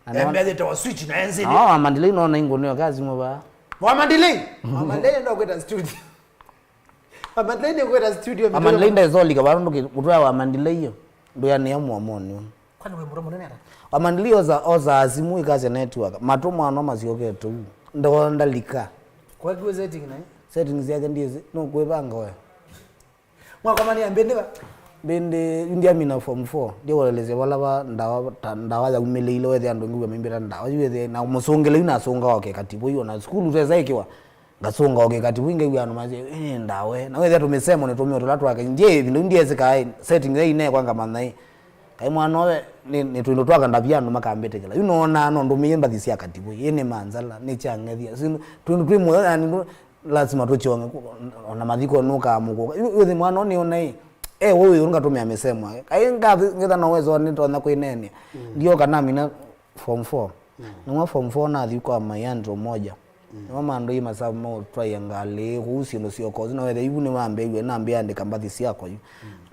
Na no- Embea yetawa switch na enzini. Ah, Wamandilei nona ingũnĩo kazi mwa vaa. Wamandilei? Wamandilei ndo kwĩta studio. Wamandilei nĩ kwĩta studio. Wamandilei ndaĩsolika vaa nũndũ kĩ- mũtwe wa Wamandilei yo. Ndũyanĩa mũomonĩ ũũ. Kwani wĩ mũtwe mũnene ata? Wamandilei osa, osa simu ikasya network. Matũ mwana masyokete ũu. Ndo ndalika. Kwa kiwe setting naĩ? Settings yake ndiĩsĩ. No kwĩvanga we. Mwakomania mbĩndĩ va? Mbĩndĩ, ndiamina form four, ndiwelelesya vala va ndawa, ta ndawa yaumĩlĩile, wethĩa andũ ngĩw'a maimbĩta ndawa, yu wethĩa, na mũsũngĩle yu nasũngawa o kĩkatibu, yu ona sukulu twesa ĩkĩwa, ngasũngawa o kĩkatibu, ngew'a andũ masya, "Ĩ, ndawa ĩ." Na wethĩa tũmĩsemo nĩ tũmĩo tũla twake, ndiĩ, ĩvinda yu ndiesĩ kaĩ, setting ya inekwa ngamanya ĩ. Kaĩ mwana ũwe, nĩ, nĩ twĩndũ twaka ndavya andũ makambĩtĩkĩla. Yu nonaa no ndũmĩie mbathi sya katibu, ĩ nĩ manzala, nĩ kyang'ethya, si, twĩndũ twĩ muoyo, yani, ndũ- Lasima tũkyonge, ku- ona mathiko nũkaamũkũka. Yu- yuthi mwana ũũ nĩona ĩ, e, we wĩ ũngatũmĩa mĩsemo yake. Kaĩ ngathi- ngetha no wesa nĩtonya kwĩneenea. Ndioka namina form four. Nĩmwa form four nathi kwa my aunt ũmoja. Nĩmo mandũie masavu ma ũtwaĩa ngalĩ, kũu syĩndũ syokosi. Na wethe ivu nĩwambĩĩw'e, nambĩa andĩka mbathi syakwa yu.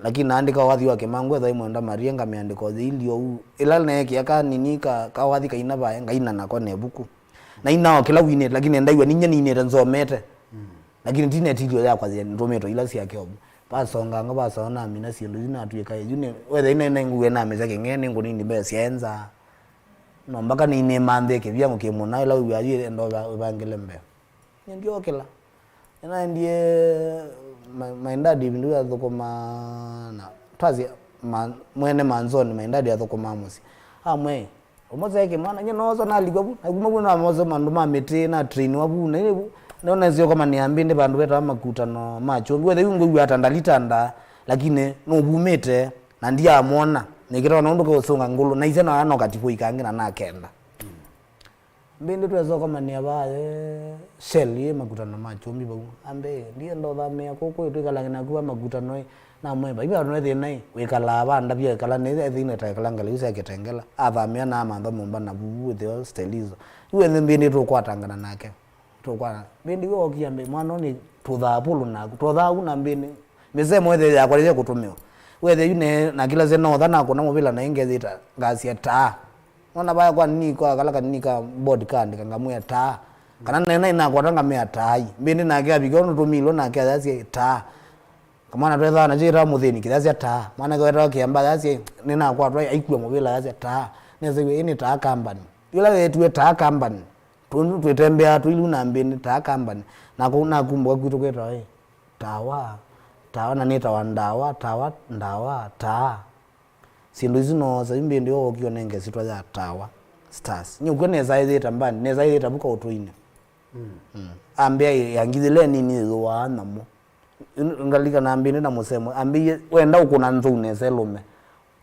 Lakini naandĩka wathi wa kĩmangu, etha imwenda marie, ngamĩandĩka ũthi ilio u. Ĩla neekia kanini ka- kawathi kaina vae, ngaina nako ne vuku. Na inao kĩla winĩte, lakini ndaigua ninyie ninĩte nzomete. Mm. Lakini ti netilio yakwa ye ndũmĩtwe ila sya kĩovu. Pasonganga, pasonamina syĩndũ isu natw'ĩka yu nĩ, wethe ina, ina nguwe namĩsya kĩng'ee, nĩ ngũnini mbee syaenza. No mpaka ninĩmanthĩe kĩvyango kĩ mũna, ĩla wĩw'a yu enda ũva-, ũvangĩle mbee. Nĩ ndiokĩla. Nĩnaendie my, my dad ĩvinda yu athũkũma na twasye ma, mwene manzoni, my dad athũkũmaa mũsyĩ. Amwe, ũmũsee kĩmwana, nye noosa nalikwa vu, na kuma vu namose mandũ ma mĩtĩ, na trainiwa vu, na ĩvu, nĩonesio kama nĩ ambĩndĩ vandũ vetawa makutano ma kyũmbi. Wethe yu ngwĩw'a ata ndalitanda, lakini nũvumĩte, na ndiamwona, nĩkĩtawa na ũndũ keũsũnga ngũlũ, na isya na no katipũ ikangĩ na nakenda. Mbĩndĩ twesokomanĩa vaa, eh, Shell yĩ makutano ma kyũmbi vau. Ambe, ndienda ũthamĩa kũkũ, ĩ, twĩkalage naku va makutano, ĩ. Namwĩa, vai vandũ ve thĩna, ĩ, wĩkalaa va ndavya, ĩkala nĩ, ethĩine ta ĩkala ngalĩu sya kĩtengela. Athamĩa na amantha mũmba na vuvu, ĩtheo, Stelizo. Yu ethĩ mbĩndĩ tũkwatangana nake. Tũkwana. Mbĩndĩ wĩ okia mbĩ, mwana ũnĩ tũthaa pulu naku. Tũthaa u na mbĩndĩ. Mĩsemo ĩthĩ yakwa rĩrĩa kũtũmĩwa. Wethe yu ne, na kĩla sya notha nakũna mũvĩla na ingethĩta, ngasya taa. Nona vaya kwa nini kwa kala kanini ka board kaandĩka ngamwĩa taa. Kana nena inakwata ngamĩa taai. Mbĩndĩ nake avikia ũndũ tũmilwe nake ayasya taa. Kamwana twethaa nakyo ĩtawa mũthĩni kĩyasya taa. Mwanake wetawa kĩamba ayasya nĩnakwatwa aikua mũvĩla ayasya taa. Nesaiwe ĩnĩ taa company. Yĩla yeetiwe taa company. Tũndũ twĩtembeaa tũilu na mbĩndĩ taa company. Na kũu nakumbũka kwitũ kwĩtawa ĩ. Tawa. Tawa na nĩtawa ndawa, tawa, ndawa, taa. Syĩndũ isu noosa yu mbĩndĩ yo wookie ũnenge syĩtwa ya Tawa Stars. Nyie ũkw'o nesa ĩthĩĩta mbandi, nesa ĩthĩĩta vuka ũtũinĩ. Mm. Mm. Ambĩa ya ngithile nini yĩthũaa nyamũ. Ngalika na mbĩndĩ na mũsemo. Ambĩie, wenda ũkũna nzou nesa ĩlũme.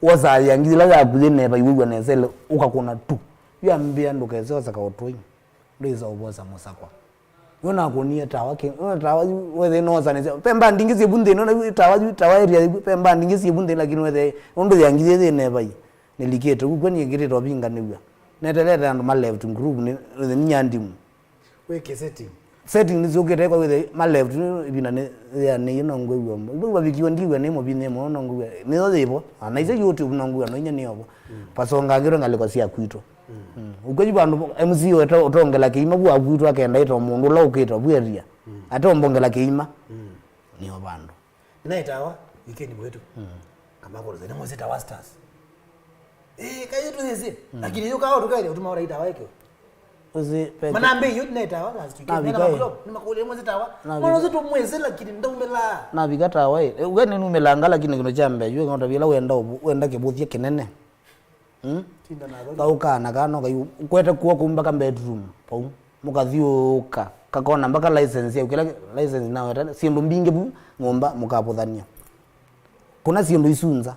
Wosaa ya ngithila yaku yĩ neva iwĩw'a nesa ĩlĩ, ũkakũna tu. Yu ambĩa ndũkese oseka ũtũi. Ndwĩsa ũvosa mũsakwa. Nũnakũnie tawa kĩ, nũna tawa yu, wethe noosanĩsya. Pe mbandi ingĩ syĩ vu nthĩ, nũna yu tawa yu, tawa area yu, pe mbandi ingĩ syĩ vu nthĩ, lakini wethe, ũndũ ya ngithĩ yĩ neva ĩ, nĩlikĩte, ũkw'o nĩkĩtĩte ũvinganĩw'a. Netelete andũ ma left group, nĩ, nĩ, nĩ nyandimu. Wĩke setting. Setting nĩsyũkĩte kwa wethe, ma left, ĩvinda nĩ, yanĩie no ngwĩw'a. Ngwĩw'a vikiwa ndiw'a nĩ mũvinĩ mũno, no ngwĩw'a, nĩyo yĩvo. Na isya YouTube no ngwĩw'a, no inya nĩyovo. Mm. Pasongangĩtwe ngalĩko sya kwitũ. Mm. Mm. Ũkw'o yu vandũ M C ũte-, ũtongela kĩima vu akwitũ akenda ĩto mũndũ ũla ũkĩte vu area. Mm. Ate ũmbongela kĩima. Mm. Nĩo vandũ. Nĩnaĩtawa wikendi mũvĩtu. Mm. Amakũlũsya, nĩ mwĩsĩ Tawa Stars. Ĩĩ, kaĩ tũyĩsĩ. Mm. Lakini yu kawa tũkaĩle ũtuma ũra itawa ĩkyo. Ũsĩ, peke. Manambĩ yu nĩnaĩtawa last weekend. Navika. Nĩna ĩ. Makulo, nĩmakũlĩe mwĩsĩ Tawa. Navika. Mwana ũsĩ tũmwĩsĩ lakini ndaumĩlaa. Navika Tawa ĩ. We nĩnumĩlanga lakini kĩndũ kya mbee, yu ng'onda vila wenda ũvu-, wenda kĩvũthya kĩnene. Hmm? Tinda na thoni. Kaũkaa na kana ũkai ũkwete kuo kũu mpaka bedroom pau. Mũkathiũũka. Kakona mpaka license yau. Kĩla license naweta syĩndũ mbingĩ vu nyũmba mũkavũthany'a. Kũna syĩndũ isu nza.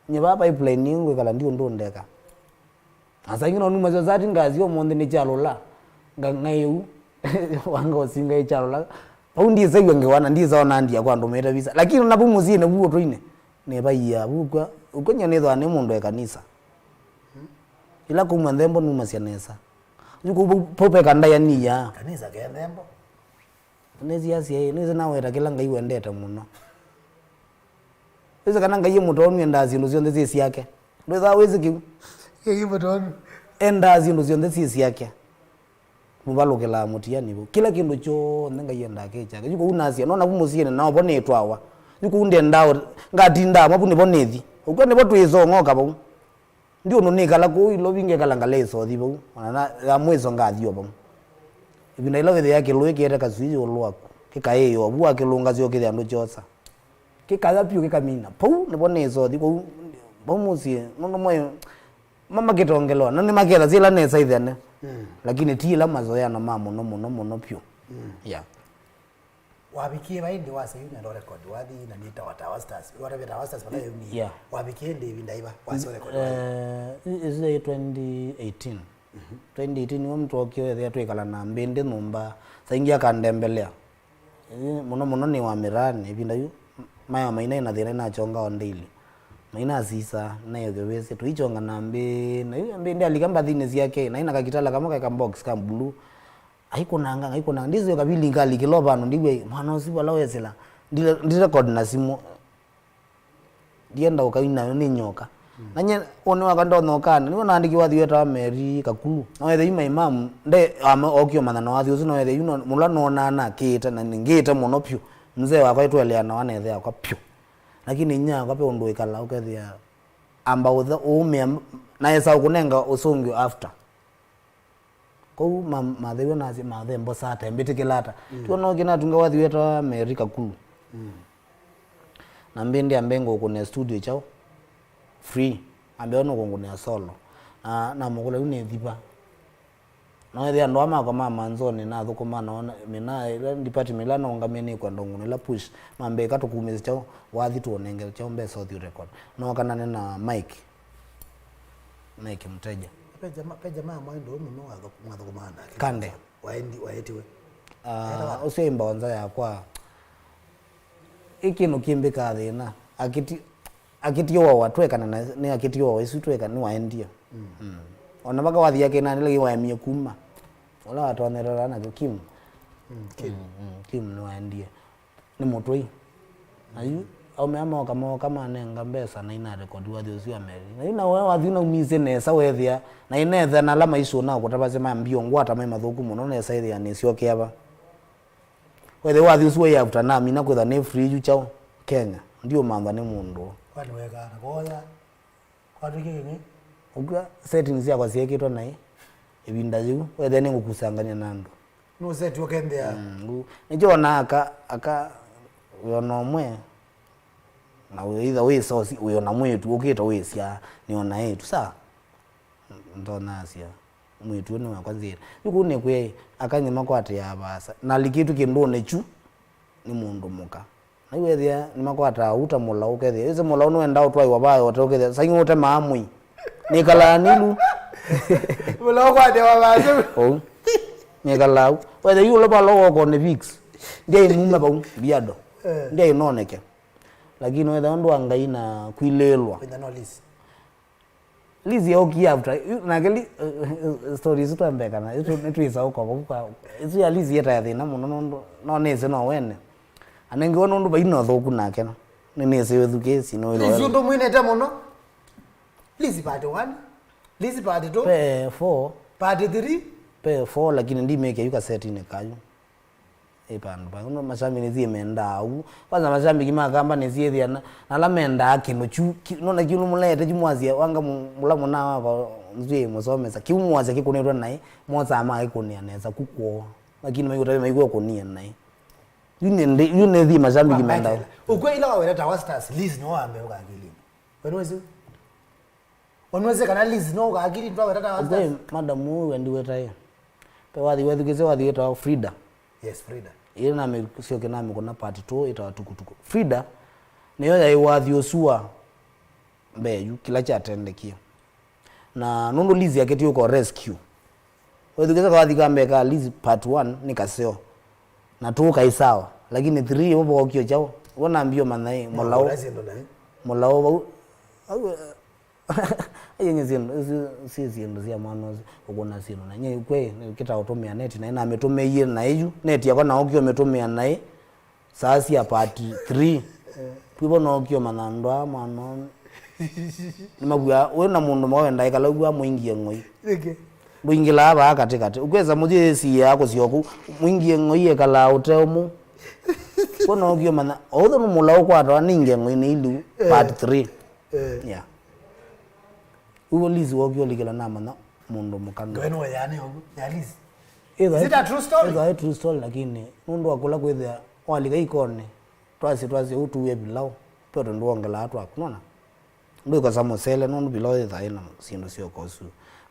Nye vaa pipeline ĩĩ ngwĩkala ndi ũndũ ndeka. Na saa ingĩ no numasya sati ngasi ũmũnthĩ nĩ kyalũla. Nga-, ngaĩ ũu. Wanga ũsinga ĩ kyalũla. Vau ndisew'a ngewa na ndisona ndia kwa ndũmĩte visa. Lakini ona vu mũsyĩnĩ vu ũtũinĩ. Nĩvaia, vu kwa, ũkw'o nyie nĩthwa nĩ mũndũ e kanisa. Ĩla kũmwa nthembo numasya nesa. Yu kũu vau, vau ve kandaya niya. Kanisa ke nthembo. Nĩsiasya ĩ, nĩsĩ naweta kĩla Ngai wendete mũno. Wĩsĩ kana Ngai e mũtonu endaa syĩndũ syonthe syĩ syake. Ndwĩthaa wĩsĩ kĩu? Ngai e mũtonu. Endaa syĩndũ syonthe syĩ syake. Mũvalũkĩlaa mũtiani vau. Kĩla kĩndũ kyonthe Ngai endaa kĩ kyake. Yu kũu nasya, nona vu mũsyĩnĩ, nao vo nĩtwawa. Yu kũu ndendaa, ngatindaa mavu nĩvo nĩthi. Ũkw'o nĩvo twĩsong'oka vau. Ndi ũndũ nĩkala kũu ilovi ngekala ngala ĩsothi vau. Ona na, ya mwĩso ngathi o vau. Ĩvinda ĩla wĩthĩa kĩlũĩ kĩete kasui ĩũlũ waku. Kĩkaĩĩa ovu wakĩlũngasya ũkĩthĩa ndũkyosa. Kĩkaya vyũ kĩkamina. Vau nĩvo nĩsothi kũu. Vau mũsyĩ. Nũndũ mwe, ma-, makĩtongelewa. Na nĩmaketha syĩla nesa ithene. Mm. Lakini ti ĩla mazoeano ma mũno, mũno, mũno vyũ. Mm. Yeah. Wavikie vai nthĩ wa Sayuni enda record wathi na nĩ Tawa, Tawa Stars. Watavya Tawa Stars vala yaumie. Yeah. Wavikie nthĩ ĩvinda iva wasyo record wathi? Eh, i-, isu yaĩ twenty eighteen. Mhm. Twenty eighteen nĩw'o mtwokie wethĩa twĩkala na mbĩndĩ nyũmba. Saa ingĩ akandembelea. Ĩ, mũno mũno nĩ wa mĩraanĩ, ĩvinda yu, mayo maina ĩna thĩna inachonga on daily. Maina asisa, nayo kĩwĩsĩ, tũichonga na mbĩ, na yu mbĩndĩ alika mbathinĩ syake, na ina kakitala kamwe kaĩ ka box ka blue. Aikũnanga, aikũnanga. Ndĩsĩ kavili ngali kĩlo vandũ, ndiw'e, mwana ũsu vala wesĩla. Ndi-, ndi record na simũ. Ndienda ũkaina nayo nĩ nyoka. Na nye, ũnĩ wakwa ndonya ũkana, nĩwe naandĩki wathi wetawa Mary Kakulu. Na wethe yu my mom, nde, ama okio mathana wathi ũsu, na wethe yu no, mũla nonaa nakĩĩte, na nĩngĩĩte mũno pyũ. Mzee wakwa ĩtweleanawa na ĩthe yakwa pyũ. Lakini inyia wakwa pe ũndũ wĩkala ũkethĩa amba ũtha, ũũmĩa, na esa ũkũnenga ũsũngĩo after. Kwoou ma-, mathew'a nasya, mathe mbosa ata, mbĩtĩkĩla ata? Mm. Tuona ũkĩ natunga wathi wetawa Mary Kakulu. Mm. Na mbĩndĩ ambe ngũkũne studio kyaũ free. Ambe nũkũngũnĩa solo. Na namũkũla yu nĩ thiva. Na wethĩa andũ aa makwa ma manzoni nathũkũma nao, mina ĩla department ĩla naũngamie nĩ kwenda ngũnũ ĩla push. Mambĩka tũkumĩsĩ kyaũ, wathi tũũnengete kyaũ mbesa ũthi record. Nokanane na Mike. Mike Mteja. Pe jamaa, pe jamaa mwaĩ ndũũ mũno wathũk-, mwathũkũmaa nake. Kande. Waendi-, waetiwe. Ah, ũsu ĩ mbaonza yakwa. Ĩ kĩndũ kĩmbĩkaa thĩna. Akĩti-, akĩtioawa twekana na, nĩ akĩtioawa isu tweka, nĩwaendie. Mm. Mm. Ona vaka wathi yake na nĩla waemie kuma. Ũla watonyerera nakyo Kim. Mm, Kim. Mm, mm, Kim nĩwaendie. Nĩ mũtũi. Na yu, aume aa mooka, mooka manenga mbesa na inarekodi wathi ũsu wa Mary. Na yu na we wathi naumisye nesa wethĩa, na inetha na ala maisũ na kũtavasya mambio ngwata mai mathũku mũno, nesa ĩthĩa nĩsyokea va. Wethĩa wathi ũsu wai after namina kwĩtha nĩ free yu kyaũ Kenya. Ndiũmantha nĩ mũndũ. Kwani wekaa na voya? Kwatw'ĩkie kĩng'ei? Ũkw'a settings syakwa syeekĩtwe naĩ ĩvinda yĩu, wethĩa nĩngũkusangany'a na andũ. Nũseti ũkenthĩa. Mm, ngu-, nĩkyo ona aka, aka, wĩona ũmwe, na wĩitha wĩsa ũsi, wĩona mwĩĩtu ũkĩte wĩsya, nĩona ĩĩtu, saa, ntonasya, mwĩĩtu ũyũ nĩ wakwa nzĩĩna. Yu kũu nĩkwĩai, aka nĩmakwatĩaa vaasa, na alikĩtw'e kĩndũnĩ kyu nĩ mũndũ mũka. Na yu wethĩa nĩmakwataa ũu ta mũlaũ, ũkethĩa ĩsĩ mũlaũ nĩwendaa ũtwaĩwa vaa yote, ũkethĩa saing'e ũtemaa mwĩĩ. Nĩkalaa nilu. Mũlaũ kwatĩwa vaasa. Ũu. Nĩkalaa u. Wethĩa yu ũla vala woko nĩ Vicks. Ndyaĩ numa vau, mbiado. Eh. Ndyaĩ noneke. Lakini wethĩa ũndũ wa Ngai na kwilĩĩlwa. Kwĩna no lease. Liz yookie after, yu-, nake Li-, story isu twambekana, isu nĩtwĩsa ũkova kwa, isu ya Liz yĩtae thĩna mũno nũndũ no nĩsĩ no wene. Anengiwe nũndũ vai na ũthũku nake, nĩnĩsĩ wĩthukĩĩsye, nĩ Liz wĩloela. Ũndũ mwinĩte mũno. Liz part one, Liz part two, Pe four. Part three. Pe four, lakini ndimĩkĩa yu kasetinĩ kayu. Ĩ vandũ va, no mashabiki nĩsie mendaa ũu. Kwanza mashabiki ma Kamba nĩsie ĩthĩa na, na ala mendaa kĩndũ kyu, ki-, nona kyu nũmũleete kyu mwasya, wanga mu-, mũla mũna wakwa nzwĩ mũsomesa. Kyu mwasya kĩkũnĩtwe naĩ, mosaa magĩkũnĩa nesa ku kwoo. Lakini maigũtavya maigwe kũnia naĩ. Yu nĩ ndi-, yu nĩthi mashabiki mendaa. Ũkw'a ila waweta Tawa Stars, Liz nĩwe wambe ũkakilini. Wenu wĩsĩ? Onwese kana Liz no ũkakili twaweta Tawa Stars. Madam ũũ wendi wetae. Pe wathi wethukĩsye wathi wetawa Frida. Yes, Frida. Ĩĩ namĩsyoke namĩkũna part two ĩtawa Tukutuku. Frida nĩyo yaĩ wathi ũsu wa mbee yu kĩla kyatendekie. Na nũndũ Liz akĩtie ũko rescue. Wethukĩsye kawathi ka mbee ka Liz part one nĩ kaseo. Na two kaĩ sawa. Lakini three vo vokio kyaũ. Vo nambio manai, mũlaũ. Ũla syĩndũ naĩ. Mũlaũ vau. Au, Ai, nye syĩndũ isu syĩ syĩndũ sya mwana ũsu, ũkũna syĩndũ na nye kwĩ kĩta ũtũmĩa neti, naĩ namĩtũmĩie naĩ yu, neti yakwa naũkie ũmĩtũmĩa naĩ, saa sya part three. Kwĩvo nookie ũmanya andũ aa mwana ũũ nĩmavw'aa, wĩ na mũndũ mwa wenda ĩkala ũvw'a mũingie ng'oi. Nĩkĩ? Ndũingĩlaa vaa katĩ katĩ. Ũkwĩsa mũthyĩ yĩsiĩaa kũsyoka kũu, mũingie ng'oi ĩkalaa ũte ũmũ. Kwĩ nookie ũmanya, o ũthũ nĩ mũla ũkwatawa nĩ ingeng'oi nĩ iliu, part three. Eh. Yeah. Ũu Liz wokie ũlikĩla namanya mũndũ mũka nũ. Ndoe nĩwe yaane ũguo, ya Liz. Is it a true story? Ĩtha ĩ true story, lakini nũndũ wa kũla kwĩthĩa walika ikonĩ, twasye, twasye ũu tuwe pilau, pe tũndũ wongelaa twaku, nona? Ndwĩkosa mũsele, nũndũ pilau ĩtha ĩna syĩndũ syoka ũsu.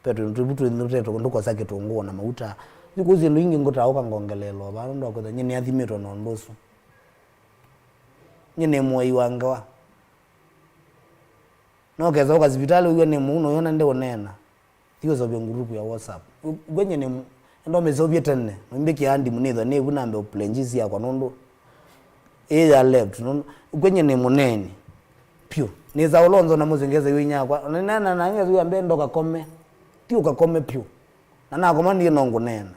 Pe tũndũ tũvu twĩnũtetũ, ndũkosa kĩtũngũũ na mauta. Thikũ syĩndũ ingĩ ngũtaũka ngongeleelwa vaa, nũndũ wa kwĩthĩa nyie nĩathimĩtwe na ũndũ ũsu. Nyie nĩ mũai wa ngewa. No kesa ũka sivitalĩ ũiwe nĩ mũu, noyona ndeũneena. Thiĩ ũseũvye ngurupu ya WhatsApp. Ngwenye nĩ mu-, enda ũmĩseũvye tene. Noimbĩkĩa ndimu nĩthwa nĩvu nambe ũplenji syakwa nũndũ ĩĩ ya left. Nũndũ ngwenye nĩ mũneeni. Pyũ. Nĩsa ũlonzo na mũsengesa iwe inyakwa. Ona nana na ngesa iwe ambe ndokakome. Ti ũkakome pyũ. Na nakoma ndiĩ no ngũneena.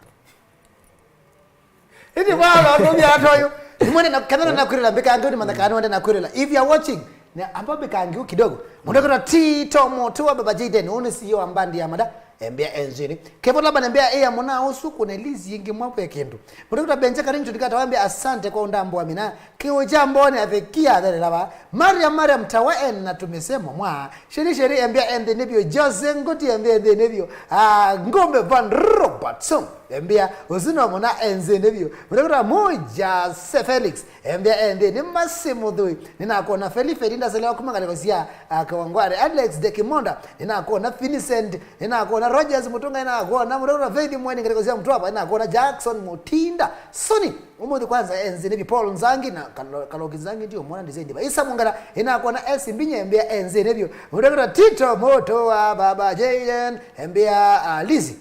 Ĩndĩ vaa vandũ vya atoyo. Nimwende na kana na kwĩrĩla mbĩkange ni manya kana wende na kwĩrĩla. If you are watching, na amba mbĩkange kidogo. Mũndũ ũkwĩtwa Tito Mũtũa, Baba Jayden, ũũ nĩ C E O wa mbandi ya Mada, embĩa e nzĩnĩ. Kevo Laban embĩa ĩa mũna ũsu kũne Liz yĩngĩ mwa ve kĩndũ. Mũndũ ũkwĩtwa Benja Carrington Kata wambĩa asante kwa undambo wa mina. Kĩu kya mbone athekia athelelava. Maria Maria Mtawa ena tũmĩsemo mwa. Sheri Sheri embĩa e nthĩnĩ vyũ. Jose Ngoti embĩa e nthĩnĩ vyũ. Ah, Ngombe Van Robertson embĩa ũsu no mũna e nzĩnĩ vyũ. Mũndũ ũkwĩtwa Moja Se Felix. Embĩa e nthĩnĩ Masi Mũthũi. Nĩnakwona Feli Feli ndaselewa kuma ngalĩko sya, ah, Kawangware. Alex de Kimonda. Nĩnakwona Vincent. Nĩnakwona Rogers Mũtũnga. Nĩnakwona mũndũ ũkwĩtwa Faith Mweni ngalĩko sya Mtwapa. Nĩnakwona Jackson Mũtinda. Soni. Ũmũnthĩ kwanza e nzĩnĩ vyũ. Paul Nzangi na Kalo-, Kaloki Nzangi ndio mwana design diva. Isa Mungala. Nĩnakwona Esi Mbinya embĩa e nzĩnĩ vyũ. Mũndũ ũkwĩtwa Tito Mũtũa, Baba Jayden. Embĩa, ah, Lizi.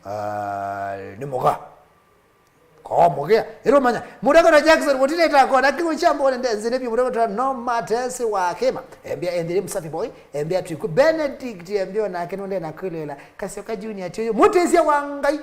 Ah, nĩ mũka. Koo mũkĩa. Ĩrũmanya. Mũndũ ũkwĩtwa Jackson Mũtine takona kĩu kya mbone nde nzĩnĩ vyũ. Mũndũ ũkwĩtwa No Matesi wa Kĩma. Embĩa e nthĩnĩ Msafi Boy. Embĩa twĩkw'e Benedict. Embĩa onake nũndena kwĩlĩla. Kasioka Junior tioyo. Mũtĩsya wa Ngai.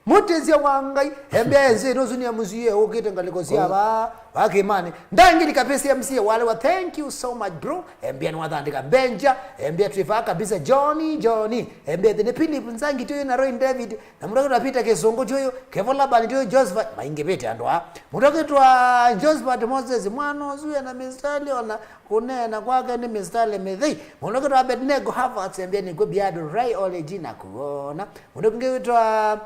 Mũtĩsya wa Ngai. Embĩa e nzĩnĩ ũsu nĩ M C A ũkĩte ngalĩko sya va, va Kĩmanĩ. Ndangili Kapesi M C A walewa. Thank you so much, bro. Embĩa nĩwathandĩka Benja. Embĩa twĩ vaa kabisa Johnny, Johnny. Embĩa thĩnĩ Philip Nzangi tioyo na Roy David. Na mũndũ ũkwĩtwa Peter Kĩsũngũ tioyo, Kevo Laban tioyo, Josephat, maingĩvĩte andũ aa. Mũndũ ũkwĩtwa Josephat Moses, mwana ũsu ena mistali, ona kũneena kwake nĩ mistali mĩthei. Mũndũ ũkwĩtwa Abednego Havertz, embĩa nĩkw'e Biado, Rai Ole Gina kuona. Mũndũ ũngĩ wĩtwa,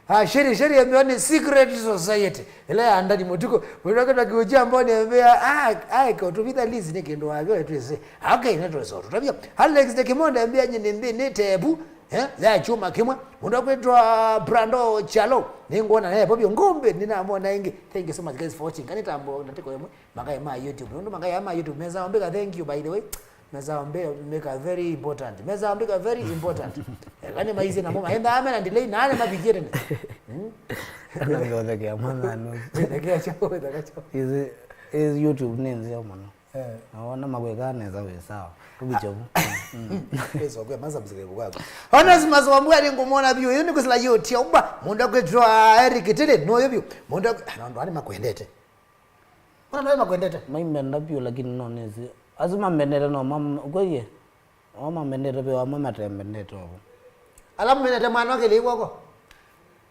ah, Sheri Sheri, embĩa nĩ Secret Society. Ĩla ya ndani mũtuko. Mũndũ ũkwĩtwa Kiuchia Mboni, embĩa, ah, ah, ko tũvitha Liz nĩ kĩndũ wake twĩsĩ. Okay, nĩ twĩsĩ tũtavya. Alex de Kimonde, embĩa nyinĩ nthĩ nĩ tebu. Eh, ya kyuma kĩmwe. Mũndũ ũkwĩtwa Brando Chalo. Nĩngwona naye Bobby Ngombe, nĩnamwona ĩngĩ. Thank you so much, guys, for watching. Kani tambo na tiko yemwe. Makai ma YouTube. Nũndũ makai ma YouTube meza ombeka, thank you, by the way. Meza ombeka very important. Meza ombeka very important. Eh, kani maize na mama. Enda ame na delay na ane mabigie tena. Hmm? Ana ndio thekea mwana no. Thekea chao, thekea chao. Is, is YouTube nĩ nzeo mũno. Eh. Naona makwĩkaa nesa wĩ sawa. Tũviche vu. Ĩso kwĩ masubscribe kwako. Onesimus Wambua nĩ ngũmwona vyũ. Yu nĩ kwĩsĩla YouTube. Mũndũ ũkwĩtwa Eric Tĩlĩ, nũyũ vyũ. Mũndũ ũkwĩ-, ah, no, andũ ani makwendete. Ona nũyũ makwendete. Maimenda vyũ, lakini no nĩsĩ. Asu mamendete no mam-, ũkwĩie? O mamendete vyũ, amwe matembendete ovo. Ala mũmenete mwana ũkĩlĩ woko.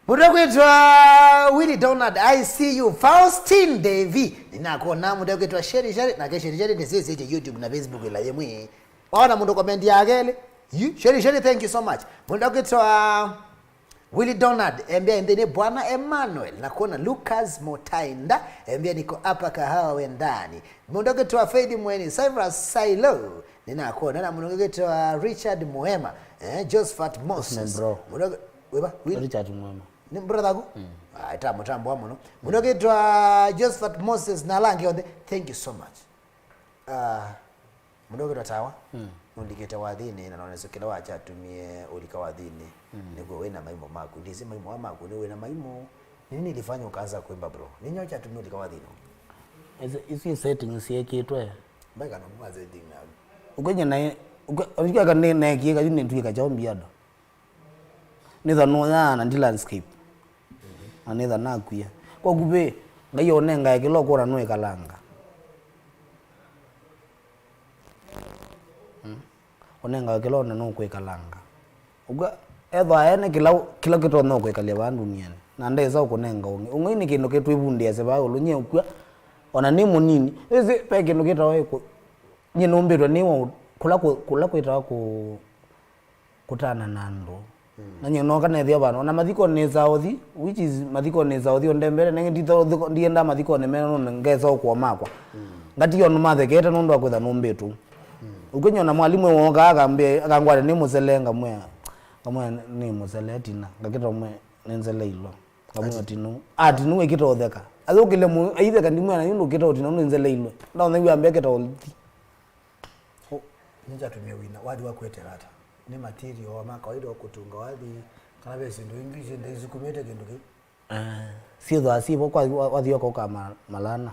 Mũndũ ũkwĩtwa Willy Donald, I see you. Faustin Davy, nĩnakwona. Mũndũ ũkwĩtwa Sheri Sheri, nake Sheri Sheri nĩsĩsĩte YouTube na Facebook ĩla yĩmwe. Waona mũndũ comment ya kelĩ? Yu, Sheri Sheri, thank you so much. Mũndũ ũkwĩtwa Willy Donald, embĩa nthĩnĩ Bwana Emmanuel, nakwona Lucas Motainda, embĩa niko hapa Kahawa Wendani. Mũndũ ũkwĩtwa Faith Mweni, Cyrus Sailo, nĩnakwona, na mũndũ ũkwĩtwa Richard Muema, eh, Josephat Moses. Nĩ bro. Mũndũ ũkwĩ-, wĩva? Will? Richard Muema. Nĩ brother aku? Mm. Ah, ĩta mũtambo wa mũno. Mũndũ ũkwĩtwa Josephat Moses na ala angĩ onthe, thank you so much. Ah, mũndũ ũkwĩtwa Tawa, mm, nũlikĩte wathinĩ na nonesa kĩla wakyatumie ũlika wathinĩ. Mm. Nĩkw'o wĩ na maimũ maku. Ndĩsĩ maimũ aa maku, nĩ wĩ na maimũ. Nini nilifanya ukaanza kuimba, bro? Nini wakyatumie ũlika wathinĩ? Isi, isi settings syekĩtwe. Mbaika no mwa setting na. Ũkwenye na, ũkwe-, ũkwe-, ka nĩ, nekie kayu nĩ tuika chao mbiado. Nĩtha nũyaa na ndi landscape. Na nĩtha nakwia. Kwa kuvĩ, Ngai onengae kĩla ũkwona nũĩkalanga. Mm. Ũnengae kĩla ũkwona nũkwĩkalanga. Ũkw'a, ethwa ene kĩla, kĩla kĩtonya ũkwĩkalya vaa ndunianĩ. Na ndesa ũkũnenga ũngĩ. Ũng'ei nĩ kĩndũ kĩtwĩvundĩasya vaa ĩũlũ, nyie ũkw'a, ona nĩ mũnini. Ĩsĩ, ve kĩndũ kĩtawa ĩkũ-, nyie nũmbĩtwe nĩ wa ũ-, kũla kũ-, kũla kwĩtawa kũ-, kũtana na andũ. Mm. Na nyie nooka neethĩa vandũ, ona mathikonĩ nĩsaa ũthi, which is mathikonĩ nĩsaa ũthi o ndembete, nenge nditha-, ndienda mathikonĩ mena nũndũ ngesa ũkũa makwa. Mm. Ngatiga andũ mathekete nũndũ wa kwĩtha nũmbĩtũ. Mm. Ũkwĩnywa na mwalimũ wooka akambĩa, akangwata nĩ mũsele, ngamwĩa, ngamwĩa nĩ mũsele tina, ngakĩta ũmwe nĩ nzele ilwa. Ngamwĩa tinu. Atinu ekĩta ũtheka. Ayũkĩle mu, aitheka ndimwĩa na yu ndũkĩta ũtina nĩ nzele ilwa. Ndaona yu ambĩa kĩta ũthi. Nĩkyatumie wĩna wathi wa kwetela ata? Nĩ material ma kawaida wa kũtunga wathi, kana ve syĩndũ ingĩ syĩndũ isukumĩte kĩndũ kĩu? Eh, syĩthwa syĩvo kwa wa-, wathi wako ũka ma-, malana.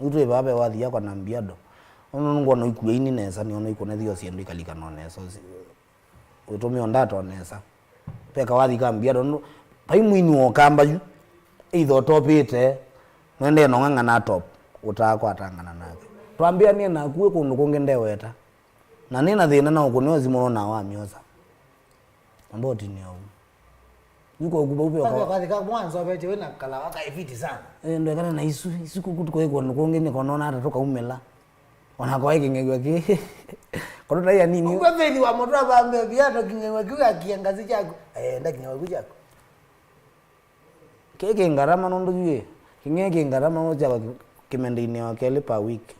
Nĩtwĩ vaa ve wathi yakwa na mbiado. Ũndũ nĩngwona ikuaini nesa, nĩona ikunethio syĩndũ ikalika no nesa. Ũtũmĩo ndata o nesa. Ve kawathi ka mbia, tondũ vai mwini wa Ũkamba yu, either ũtopĩte, nũendee na ũng'ang'ana atop, ũtaakwatangana nake. Twambĩanie naku wĩ kũndũ kũngĩ ndeweta. Na nĩ na thĩna na ũkũnĩwa simũ nona wamyosa. Amboti nĩ ũu. Yuko kuba upe Kabe kwa. Kathi ka mwanzo bete wena kala waka ifiti sana. Eh, ndo kana na isu, isu kuku tuko iko nkonge ni konona hata toka umela. Ona kwa kingegwa ki. Kono na ya nini? Kwa thĩni wa mũndũ abambe bia to kingegwa ki ya kiangazi chako. Eh, nda kingegwa ki chako. Kĩĩ kĩ ngarama nũndũ yu ĩ, kĩng'ee kĩ ngarama nũndũ kya kĩmendeinĩ o kelĩ per week.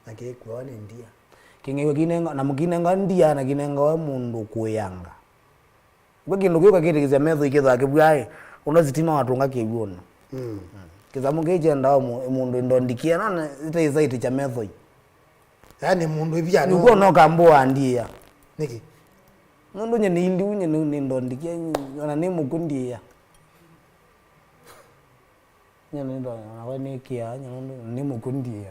Na kĩĩ kuawa nĩ ndia. Kĩng'eew'a kinenga, na mũkinenga ndia na kinengawa mũndũ kũĩanga. Kwĩ kĩndũ kĩu kakĩtĩkĩsya metho ikĩthwa kĩvw'aĩ, ũndũ sitima watũnga kĩw'ũnĩ. Mm. Kĩsamũ kĩĩ kyendawa mũ-, mũndũ ndondikia, nona itaĩsaitĩkya methoi. Yaani mũndũ ĩvia no. Nĩkw'o no kambũa ndiĩa. Nĩkĩ? Nũndũ nye nĩ iliu, nye nĩ ndondikia, ona nĩ mũkũ ndiĩa. Nye nĩ ndondikia, nakwa nĩ kĩa, nye nũndũ nĩ mũkũ ndiĩa.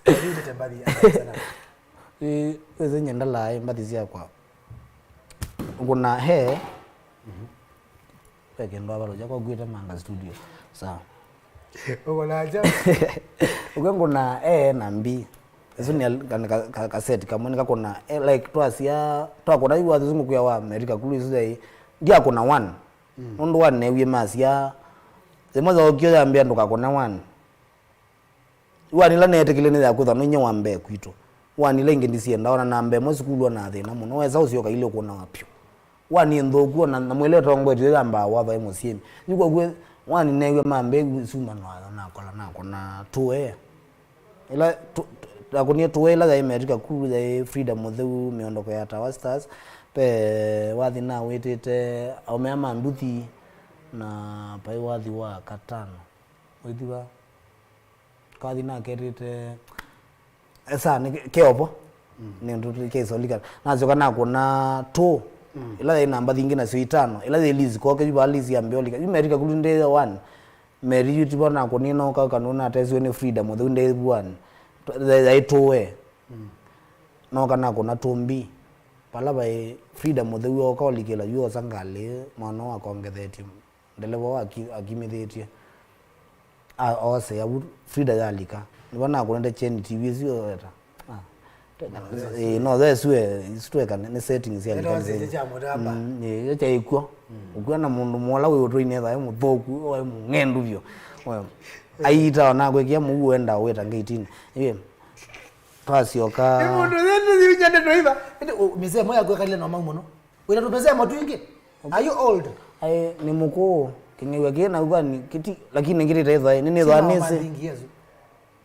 Ũyĩtĩte mbathi ya sana. Ĩ, wĩsĩ nye ndalaa mbathi syakwa. Ngũna he. Mhm. Ve kĩndũ avalũkya kwa kwĩte manga studio. Sawa. Ũkũna kya? Ũke ngũna A na B. Ĩsu nĩ al-, ka, ka, ka, kaseti kamwe nĩkakũna, eh, like, twasya, twakũna yu wathi ũsu mũkwĩa wa America kulu ĩsu yaĩ, ndyakũna one. Mm. Nũndũ one neewie masya, ĩmwe yaũkie yambĩa ndũkakũne one. One ĩla neetĩkĩlile nĩ ya kwĩthwa no inyia wa mbee kwitũ. One ĩla ingĩ ndisiendaa, ona namba ĩmwe sukulu ona thĩna mũno. Wesa ũsyoka ilĩ ũkũnawa pyũ. One nĩ nthũku, ona na mwĩlĩ ũtongoetye yo yambaa watho e mũsyĩnĩ. Yu kwoou, one neew'a ma mbee yu suma no nakola nakũna two A. Ĩla tu-, tu-, nakũnie two A ĩla yaĩ America kuu, yaĩ Frida Mũtheu, mĩondoko ya Tawa Stars. Pe wathi nawĩtĩte aũme ma nduthi, na paĩ wathi wa katano. Wĩthiwa? Kathi naketĩte esa nĩ ke-, keovo. Mm. Nĩ ndu keisolikana. Nasyoka nakũna two. Mm. Ila yai namba thingi nasyo itano. Ila yai list koke yu ba list ya mbeolika. Yu Merika kulu ndĩ one. Meri yu tibo nakũnina ũka kanu natesiwe nĩ Frida Mũtheu ndĩ one. Yai two A. Mm. Noka nakũna two B. Pala bai Frida Mũtheu oka olikĩla yu osa ngalĩ mwana wakongethetye. Ndeleva ũũ aki-, akimĩthĩtye. A-, oosea vu, Frida yalika. Nĩvo nakũnĩte kyeni T V ĩsu yoeta. Ah. Ĩĩ, no, ĩsu e-, ĩsu tweka nĩ, nĩ settings ya lika. Mm, ĩĩ, yo kyaĩ kw'o. Ũkw'a na mũndũ mũla wĩ ũtũinĩ ethae mũthũku, waĩ mũng'endu vyũ. We, aita ona kwĩkĩa mũu wenda wĩta ngeitinĩ. Ĩĩ, twasyoka. Nĩ mũndũ yende yunyende tũiva. Ĩndĩ, ũ, mĩsemo yaku ĩkalile na mau mũno. Wĩna tũmĩsemo twingĩ? Are you old? Aĩ, nĩ mũkũũ. Kĩng'ew'a kĩĩ na ũkwani kĩti, lakini ngĩtĩte ĩthaĩ. Nĩnĩthwa nĩsĩ.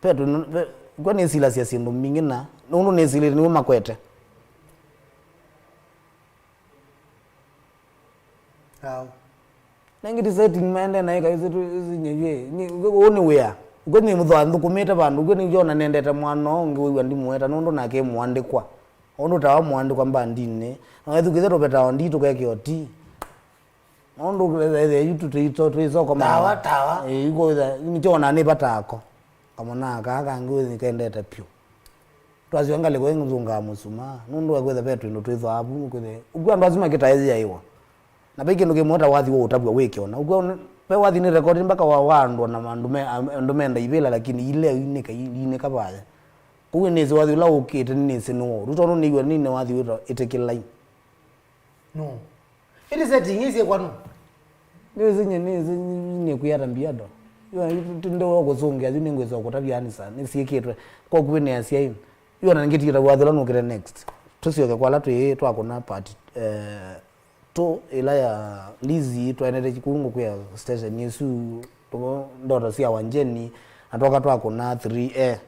Petro, pe-, kwa nĩsilasya syĩndũ mbingĩ na nũndũ nĩsilĩte nĩw'o makwete. Ao. Nengĩ ti setting maende naĩ kaĩ sĩtũnyevye. Nĩ, ũũ nĩ wĩa. Ũkw'o nĩ mũthwa nthũkũmĩte vandũ, ũkw'o nĩngyona nendete mwana ũũ, ngĩwĩw'a ndimũweta nũndũ nake mũandĩkwa. Ũndũ tawa mũandĩkwa mbandinĩ. Na wethukĩthe tũvetawa ndi tũkekĩo ti. Nũndũ ethĩa yu tũtĩito twĩsoko tawa, tawa. Ĩĩ, yu kwĩtha, nĩkyo ona nĩ vatako. Kamwana kaa kangĩ wĩthĩ kendete pyũ. Twasyoka ngalĩko ĩngĩ nzũngaa mũsumaa. Nũndũ wa kwĩtha ve twĩndũ twĩthwaa vu, kwĩtha. Ũkw'o andũ asu makĩtaĩthĩaĩwa. Na ve kĩndũ kĩmwe ta wathi wa ũtavw'a wĩkĩona. Ũkw'o ve wathi nĩ rekodi mpaka wa, wa andũ na andũ me, andũ menda ivĩla, lakini ile inĩka, inĩka vaya. Kwoou nĩsĩ wathi ũla ũkĩte nĩnĩsĩ nĩ woo. Rĩu tondũ nĩw'a nĩne wathi wĩtwa ĩtĩkĩlai. No. Ĩndĩ setting ĩĩ syĩkwa nũ? Nĩsĩ nye, nĩsĩ nĩkwĩa ta mbiado. Yo, ndĩwa kũsũngĩa yu nĩngwĩsa kũtavya anisa, nĩsyĩkĩtwe. Kwa kwĩ nĩ asyai. Yo, na ngĩtiĩta wathi ũla nũkĩte next. Tũsyoke kwa ala twĩ twakũna part, eh, two ĩla ya Lizzy, twaendete kũu ngũkwĩa station ĩsu, tũ-, ndoto sya Wanjeni, na twoka twakũna three A.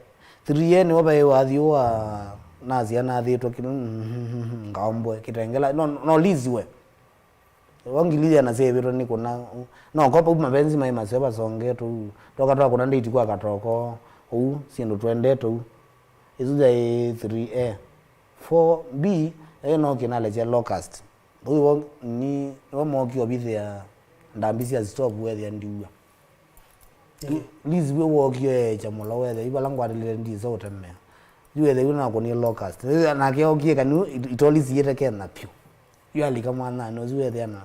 Three A nĩwo vaĩ wathi ũũ wa nasya nathĩtwe kĩ-, ngaombwe, Kitengela, no, no Lizzy we. Wangililia na syavĩtwe nĩ kũna, no kopa u mapenzi maĩ maseo vasongetwe u. Twoka twakũna date kwa katoko, ũu, syĩndũ twendete u. Isu yaĩ three A. Four B, yaĩ no kĩnalekya Locust. Ũu nĩwo ni, nĩwo mookie ũvithĩa ndambi sya stove wethĩa ndiua. Ĩĩ. Liz wĩ wookie eekya mũla wethĩa, yu vala ngwatĩlĩte ndisa ũtemea. Yu wethĩa yu nakũnie Locust. Nake ookie kanu it-, itoli siyĩte Kenya pyũ. Yu alika mwanyanĩ ũsu wethĩa na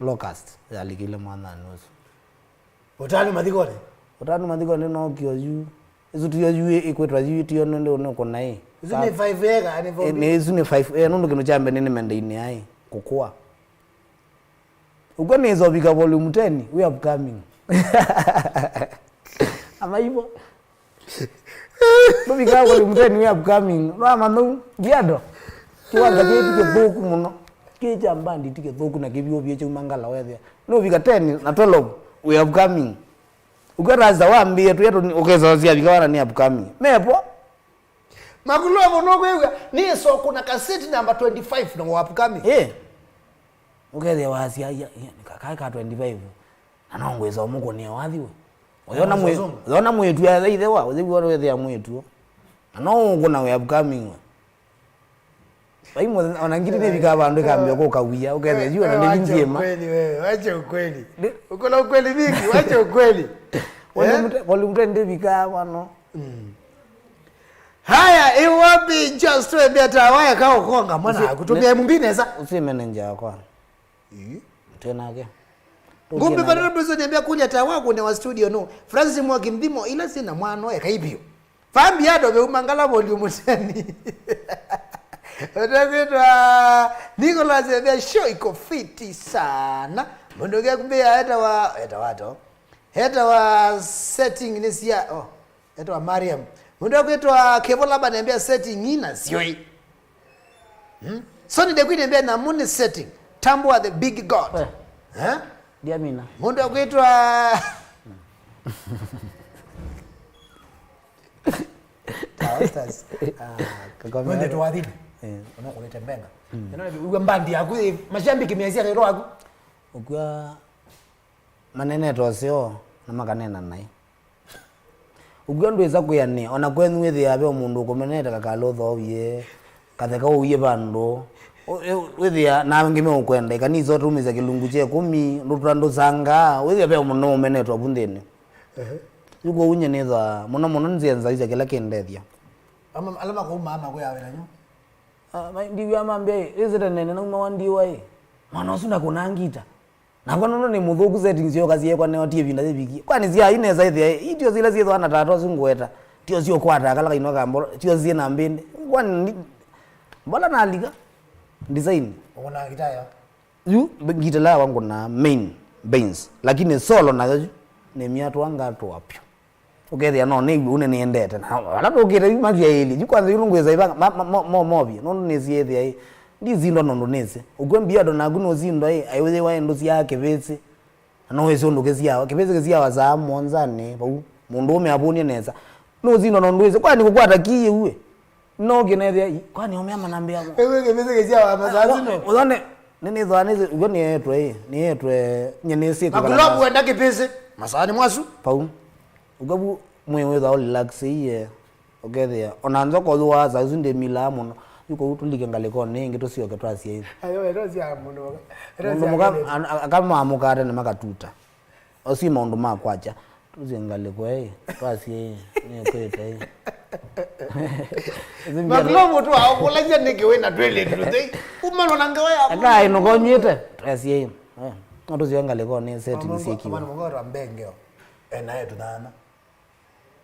Locust yalikile mwanyanĩ ũsu. Ũtanu mathikonĩ? Ũtanu mathikonĩ nookie oyu. Ĩsu tiyo yu ĩ-, ĩkwĩtwa yu tiyo nĩ, nĩ, nĩkũna ĩ. Ĩsu nĩ five acre, nĩ Eh, nĩ ĩsu nĩ five, eh, nũndũ kĩndũ kya mbee nĩ, nĩ menda-inĩ aĩ, kũkũa. Ũkw'a nĩĩsa ũvika volume ten, we upcoming. Amaivo. Ndũvikaa volume ten, we upcoming. Nwa manu, Biado. Kĩwanja kĩĩ ti kĩthũku mũno. Kĩĩ kya mbandi ti kĩthũku na kĩvyũvyũ kyauma ngala wethĩa. Nũvika ten na twelve, we upcoming. Ũkw'a rasta wambĩĩe tũya tũni, ũkesa ũsyavika wana nĩ upcoming. Mepo. Makulovo nũkwĩw'a, nĩĩsa ũkũna kaseti namba twenty-five na wa upcoming. Eh. Ũkethĩa wasya, "Ia, ia, nĩ kakaĩ ka twenty-five. Na no ngwĩsa ũmũkũnĩa wathi we." Ũyona mwĩ-, ũyona mwĩĩtu athaithe wa, ũthĩw'a wethĩa mwĩĩtu. Na no ũkũna we upcoming we. Vai mũthenya, ona ngili nĩvikaa vandũ ĩkambĩa kũkawia, ũkethĩa yu ona ndĩvi ndyĩma. Wacha ukweli wewe, wacha ukweli. Uko na ukweli mingi, wacha ukweli. Volume ten ndĩvikaa vano. Mm. Haya, ĩ wapi just we mbia ta waya ka ũkonga mwana akutumia mumbi nesa. Ũsi manager wakwa. Ii. Twĩ nake. Ngumbi Vanessa Prison niambia kulia ta wako ni wa studio no. Francis Mwangi nthimo ila sina mwano eka ibio. Fambi ado veuma ngala volume ten. Ũtakwĩtwa Nicholas ethĩa show iko fiti sana. Mũndũ ũngĩ akumbĩa etawa, etawa to. Etawa setting nĩ cia, oh, etawa Mariam. Mũndũ ũngĩ akwĩtwa Kevo Laba nĩambĩa setting ina sioi. Hmm? Sony the Queen nĩambĩa na muni setting. Tambua the big God. Eh. Eh? Ndiamina. Mũndũ akwĩtwa Tawastas. Ah, kakomera. Wende twathini. Eh. Unakulete mbenga. Mm. Ino uwe mbandi yaku, eh, mashabiki mezia rero waku. Ũkw'a manenete ũseo na makanena naĩ. Ũkw'a ndwĩsa kwĩanĩa, ona kwenyu wĩthĩaa ve mũndũ ũkũmenete kakala ũthoovie, katheka ũie vandũ. Ũ-, ĩ-, wĩthĩa na angĩ meũkwenda, ĩkanisa ũtũmĩsya kĩlungu kya ĩkũmi, ndũtwa ndũsangaa, wĩthĩa ve mũndũ ũmenetwe vu nthĩnĩ. Ehe. Yu kwoou nyie nĩthwaa, mũno mũno nzĩa nzaisya kĩla kĩndethya. Ama, ala makũumaa makwĩaa wĩna nyu? Ah, ma-, ndiw'aa mambĩa, ĩ, ĩsĩ tene nene naumawa ndiwa, ĩ. Mwana ũsu ndakũnaa ngita. Nakwa nũndũ nĩ mũthũku settings yoka syĩkwa neo ti ĩvinda yĩvikie. Kwani sya yu nesa ĩthĩa, ĩ, itio sila syĩthwa na tata ũsu ngweta. Tio syũkwataa kala kainwa ka mboro, tio syĩ na mbĩndĩ. Kwani ni-, mbola nalika? Design. Ũkũnaa ngita yo? Yu, ngita ĩla yakwa ngũnaa main, Benz. Lakini solo nayo yu, nĩmyatũa ngatũa pyũ. Ũkethĩa no nĩw'e ũne nĩendete. Na vala tũkĩte yu masyaĩlye. Yu kwanza yu nũngwĩsa ivanga, ma, ma, mo, mo, movie. Nũndũ nĩsiĩthĩa ĩ. Ndisindwa nũndũ nĩsĩ. Ũkw'a mbiado naku nũsindwa ĩ, aiwĩthĩwa ĩ ndũsyaa kĩvĩsĩ. Na no wĩsĩ ũndũ kĩsyawa. Kĩvĩsĩ kĩsyawa saa mũonzanĩ, vau. Mũndũũme avũnie nesa. Nũsindwa nũndũ wĩsĩ. Kwani kũkwata kii ĩu ĩ? No kĩnethĩa, ĩ, kwani omea manambĩa mo? Ewe kĩvĩsĩ kĩsyawa masaa sino. Ũthone, nĩnĩthwa nĩsĩ, ũkw'a nĩetwe ĩ, nĩetwe, nye nĩsĩ. Makulovu wenda kĩvĩsĩ, masaa nĩ mwasu. Pau. Ũkavu mwĩ wĩtha ũrelaxĩie, ũkethĩa. Ona nzoka ũyũaa saa isu ndĩmilaa mũno. Yu kwoou tũlike ngalĩkonĩ ĩngĩ tũsyoke twasye ĩthe. Ayo, ero sia mũno. Mũndũ mũka, an-, a-, akamamũka tene makatuta. Ũsu maũndũ ma kwakya. Tũsye ngalĩko ĩ, twasye ĩ, nĩkwĩte ĩ. Makulovu tu aũkũlasya nĩkĩ wĩ na twĩlĩtu tũthei. Umalwa na ngawa ya. Aka ĩnũkonyw'ĩte, twasye ĩ. Eh, no tũsye ngalĩkonĩ settings syĩkiwe. Amwe mongorwa mbengeo. Ena etu thana.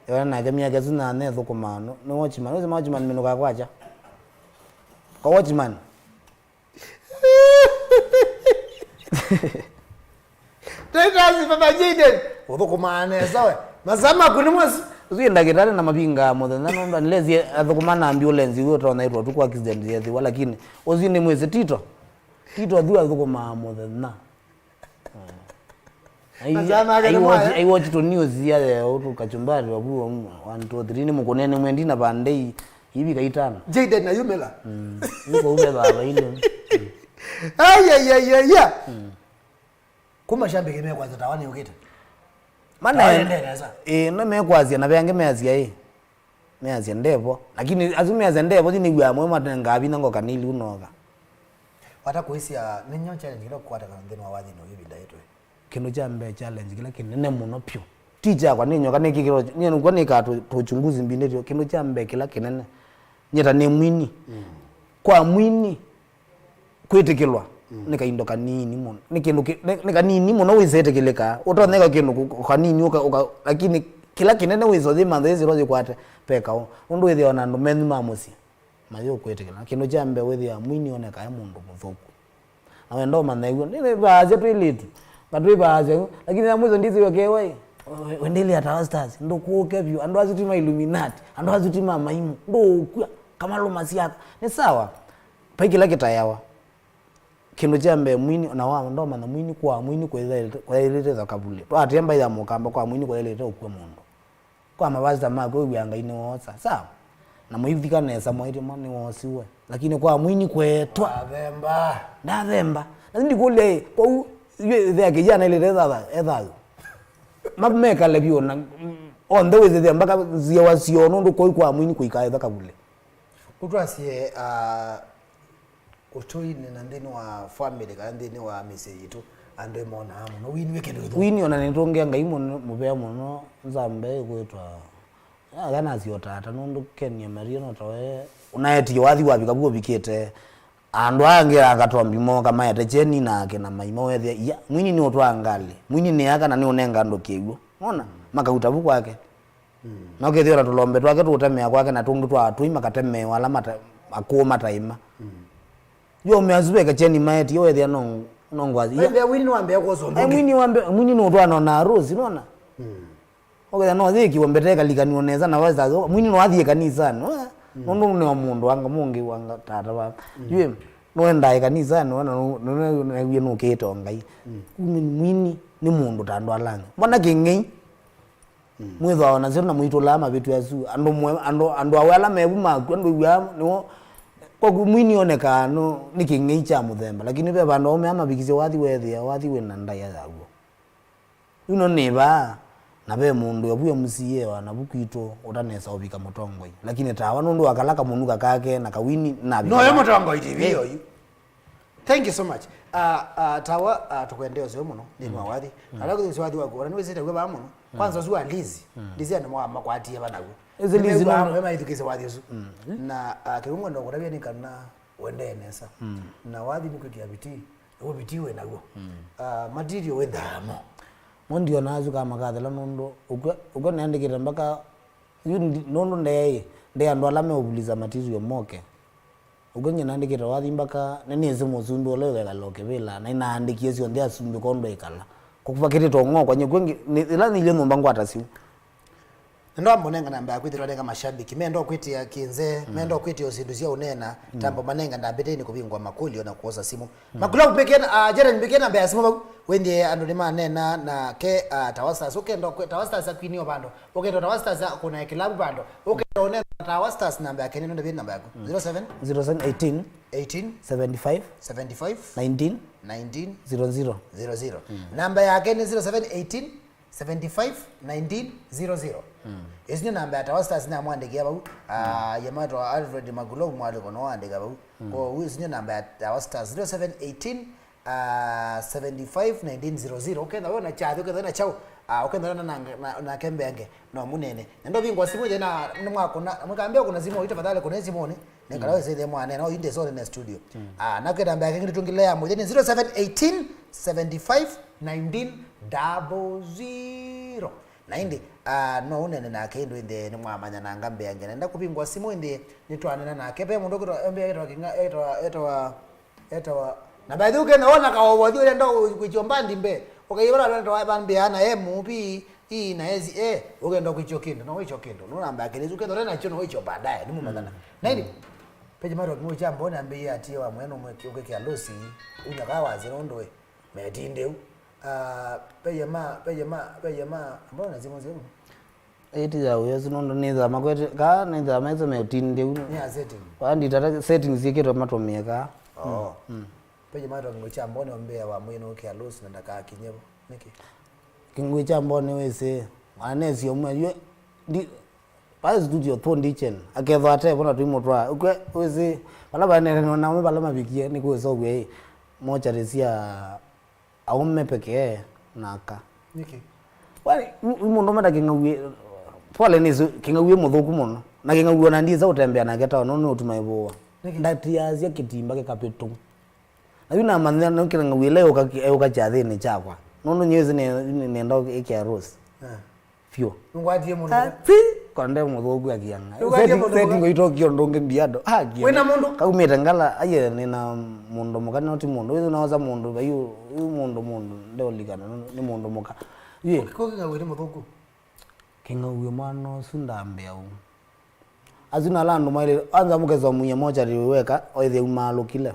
Yona nake myaka ĩsu na nethũkũmaa, nĩ, nĩ watchman. Wĩsĩ watchman mĩnũkaa kwakya? Kwa watchman. Titus, Papa Jaden, ũthũkũmaa nesa we. Masaa maku nĩ mwasu. Ũsu ĩ ndagĩtarĩ na mavingaa mũthenya, nũndũ nĩlesie athũkũma na ambulance, iwe ũtonya itwa ũtukũ accident yethĩwa, lakini ũsu nĩ mwĩsĩ Tito. Tito thu athũkũmaa mũthenya. Ai, masaa make nĩ mwaya. Ai watch, ai watch tũniũsia yeo tũkachumbari wavu, one, two, three, nĩ mũkũnene mwendi na vandei, ivika itano. Jaden na Yumela. Mm. Niko ume baba ile. Ai, ai, ai, ai, ai. Mm. Kuma shambiki mekwasya tawa nĩũkĩte. Mana tawa ĩendee nesa. Eh, no mekwasya na ve angĩ measya ĩ. Measya ndevo. Lakini asu measya ndevo, yu nĩw'aa amwe matengaa vinya ngoka nĩli unoka. Wata kũisya, nĩ nyo challenge kĩla kũkwata kana nthĩnĩ wa wathini ũyu ĩvinda yĩtũ ĩ? Kĩndũ kya mbee challenge kĩla kĩnene mũno pyũ. Ti kyakwa nĩ nyoka nĩ kĩkĩro, nĩ nũkwa nĩkaa tũ, tũchunguzi mbindĩtyo. Kĩndũ kya mbee kĩla kĩnene. Nyie ta nĩ mwini. Mm. Kwa mwini, kwĩtĩkĩlwa, mm, nĩ kaindo kanini mũno. Nĩ kĩndũ kĩ-, nĩ, nĩ kanini mũno wĩsĩtĩkĩlĩka. Ũtonyeka kĩndũ kũ-, kũ-, kanini ũka, ũka, lakini Kĩla kĩnene wĩsĩ ũyĩmantha yĩsĩtwa yĩkwate, ve kaũ. Nũndũ wĩthĩawa na andũ menyu ma mũsyĩ mayũkwĩtĩkĩla. Kĩndũ kya mbee wĩthĩawa mwini onekaa e mũndũ mũthũku. Na wenda ũmanya ĩw'o, nĩvaasya twĩlĩtu, ngatwĩvaasya yu, lakini ya mwisho ndĩsĩ wekewa ĩ, we-, wendelia Tawa Stars, ndũkũke vyũ, andũ asu ti ma Illuminati, andũ asu ti ma maimũ, ndũũkw'a, Kamalũ Masiaka, nĩ sawa, vai kĩla kĩtayawa. Kĩndũ kya mbee mwini, na wa ndomanya mwini kwa mwini kwaĩlĩte, kwaĩlĩte thakavulĩ. Twatia mbai ya mũkamba kwa mwini kwaĩlĩte ũkw'a mũndũ. Kwa mavasita maku wĩw'aa Ngai nĩwoosa. Sawa? Na mũithika nesa mwaitĩmwa nĩwoosiwe. Lakini kwa mwini kweetwa. Wathemba. Ndathemba. Na ndikũlya ĩ, kwoou, yu ĩthea kĩyana ĩlĩte etha-, ethayũ. Mamekale vyũ na, mm, onthe wĩsĩthĩa mpaka nziewa syoo nũndũ kũu kwa mwini kũikaetha kavulĩ. Ũtwasye, ah, ũtũinĩ na nthĩnĩ wa family kana nthĩnĩ wa mĩsyĩ yitũ, andũ ĩmonaa mũno wini wĩ kĩndũ kĩthũku. Wini ona nĩtũngĩa Ngai mũno, mũvea mũno, nzambe ĩkwĩtwa, ya, ya nasyo tata, nũndũ Ken Maria no tawe, ũnaetie wathi wavika vu ũvikĩte, andũ aa angĩ akatombi moka maete kyeni nake na maima wethĩa, iya, mwini nĩ ũtwaa ngalĩ, mwini nĩ aka na nĩ ũnenga andũ kĩw'ũ, mona, makauta vu kwake. Mm. Na ũkethĩa ona tũlombe twake tũũtemea kwake na tũngĩ twa atũi makatemeewa ala mata-, akũũ mataima. Mm. Yo me asu veka kyeni maetie wethĩa no, no ngwazi. Wethĩa wini nĩwambĩa kwosa ũndũ. Eh, ũngĩ. Mwini wambe, mwini nũtwana na arusi, nona? Mm. Ũkethĩa no yĩkiwa mbete kalikanio nesa na wasa, mwini no athiĩ kanisani, eh? Mm. Nũndũ nĩ o mũndũ wanga mũngĩ wanga tata wa. Mm. Yue, no endae kanisani, wana no, no, no, no, nũkĩte o Ngai. Mm. Kumbe mwini nĩ mũndũ ta andũ ala angĩ. Mbona kĩng'ei? Mm. Mwĩthwa ona syo na mũitũlaa mavĩtyo asu. Andũ mwe, andũ, andũ awe ala mevu maku, andũ iw'a nĩwo. Kwa ku mwini onekaa no, nĩ kĩng'ei kya mũthemba, lakini ve vandũ aume amavikisye wathi wethĩa, wathi wĩ na ndaĩa yaw'o. Yu no nĩ vaa, na ve mũndũ avu M C A wa navu kwitũ ũtanesa ũvika mũtongoi. Lakini tawa nũndũ wa kala kamũnuka kake na kawini na noyo mũtongoi T V. Eh. Oyu. Thank you so much. Uh, uh, tawa, uh, tũkwendea ũseo mũno nthĩnĩ wa wathi. Mm. Ala kũthĩsya wathi waku, ona nĩwĩsĩte wĩ vaa mũno. Mm. Kwanza ũsu wa Liz. Mm. Ndĩsĩ andũ ma-, makwatie va naw'o. Ĩsĩ Liz nĩmew'aa no- amwe maithukĩĩsya wathi ũsu. Mm. Na, uh, kĩu ngwenda kũtavya nĩ kana ũendee nesa. Mm. Na wathi nĩkwĩkĩa vitii, nĩw'o vitii wĩ naw'o. Mm. Uh, material wĩ nthamo. Mo ndiona asu kama kathela nũndũ ũkw'a, ũkw'a nĩandĩkĩte mpaka yu ndi-, nũndũ ndee, ndee andũ ala meũvuliza material moke. Ũkw'a nyie naandĩkĩte wathi mbaka nĩnĩsĩ mũsumbĩ ũla wĩkala ũkĩvĩla, na nĩnaandĩkie syonthe asumbĩ kondũ aikala. Kũvakĩtĩte ũng'o kwa nyie kwĩngĩ, nĩ, ĩla nĩilye nyũmba ngwata syũ. Nĩndwamba ũnenga namba yaku ĩthĩwa ndenga mashabiki, menda ũkwĩtĩa kĩnze, mm, menda ũkwĩtĩa syĩndũ sya ũneena, mm, tambo manenga ndambĩtĩnĩ kũvingũa makũlyo na kwosa simũ. Mm. Makulau mbĩkĩe na, ah, Jeren mbĩkĩe namba ya simũ vau. Wendie andũ nĩmaneena nake, ah, Tawa Stars. Ũkenda kwe-, Tawa Stars akwinio vandũ. Ũkenda Tawa Stars akũnae kĩlavu vandũ. Ũkenda ũneena na Tawa Stars namba yake nĩ nũndũ namba yaku. Mm. Zero seven? Zero seven eighteen. Eighteen. Seventy-five. Seventy-five. Nineteen. Nineteen. Zero zero. Zero zero. Mm. Namba yake nĩ zero seven eighteen, seventy-five, nineteen, zero zero. Mm. Ĩsu nĩ namba ya Tawa Stars namwandĩkĩa vau. Ah, mm, ye matwa Alfred Makulau mwaliko no andĩka vau. Mm. Kwoou ĩsu nĩ namba ya Tawa Stars, zero seven eighteen, ah, seventy-five, nineteen, zero zero. Ũkenda wĩ na kyathi, ũkenda wĩ na chau, ah, ũkenda wĩ na, na, na, nake mbenge, no mũnene. Na ndovingwa simũ ĩthĩ na nĩmwakũna, mũkambĩa kũna simũ, ĩ tafadhali kũna simũ nĩ. Nĩkala, mm, wĩsĩthĩe mwanene, no inde sore na studio. Mm. Ah, na kĩta mbea kĩngĩ tũngĩlea mũthenya zero seven eighteen, seventy-five, nineteen, double zero. Na ĩndĩ, ah, no ũnene nake ĩndũ ĩndĩ nĩmwamanya na ngambĩa ngĩ. Nenda kũvingwa simũ ĩndĩ nĩtwanena nake. Ve mũndũ ũkĩtwa, embĩa etawa Kĩng'a-, etawa, etawa, etawa. Na by the way, ũkenda wona kaovothi ũrenda kwĩkyo mbandi mbe. Ũkaivara etawa mbĩa na e mũvi. Ii na esi, eh, ũkenda kwĩkyo kĩndũ, no wĩkyo kĩndũ. Nũnamba kĩlĩsu kĩndũ ũrĩ nakyo no wĩkyo baadaye, nĩmũmanyana. Mm. Na ĩndĩ, mm, Peji Marwa kĩng'ũ kya mboni ambĩie atie wa mwene ũmwe ũkĩkĩa losi, unya kaa wasye nũndũ we, metindĩu. Ah, Peji ma, Peji ma, Peji ma, mbona na simũ syeku? Ĩti ya ũyesi nũndũ nĩthaa makwete, kaa nĩthaa mese metindĩu. Nĩ ya setting. Kwa nditata settings yĩkĩtwe matũmĩe kaa. Oh. Mm. Mm. Peji Marwa kĩng'ũ kya mboni ambĩie wa mwene ũkĩa losi na ndakakinye vo. Nĩkĩ? Kĩng'ũ kya mboni wĩsĩ, anesi ũmwe, yue, ndi, Pale studio, Thon Dichen, akethwa ate vo na tũimũtwaa. Ũkw'a, wĩsĩ, vala vaendeete nona amwe vala mavikie, nĩ kũĩsovw'a ĩ, mochari sya aũme pekee na aka. Nĩkĩ? Wani, yu, yu mũndũ ũmwe ta kĩng'auĩ, pole nĩsĩ, kĩng'auĩ mũthũku mũno. Na kĩng'auĩ ona ndisa ũtembea nake tawa, nũndũ nĩ ũtuma ĩvũwa. Nĩkĩ? Ndatiasya kĩtimba kĩkavĩtũ. Na yu namanya nĩ kĩng'auĩ ĩla yũka, yũka kyathĩnĩ kyakwa. Nũndũ nyie wĩsĩ nĩ, nĩ, nenda ĩkĩa Rose. Eh. Vyũ. Nũngwatie mũndũ. Ati, konde mũthũku akianga. Nũngwatie mũndũ. Setting, setting mũka. Ngoitokio ndũngĩ mbiado. Ah, kia. Wĩna mũndũ? Kaumĩte ngala, aye nĩna mũndũ mũka, no ti mũndũ. Wĩthĩ naosa mũndũ, vayu, yu mũndũ, mũndũ, ndeũlikana, nĩ mũndũ mũka. Yĩ. Kũkĩ ngawĩ nĩ mũthũku. Kĩng'auĩ mwana ũsu ndambĩa ũu. Asu nala andũ maĩlĩ, anza mũkesa mũia mochari weka, oĩthĩa umaalũkile.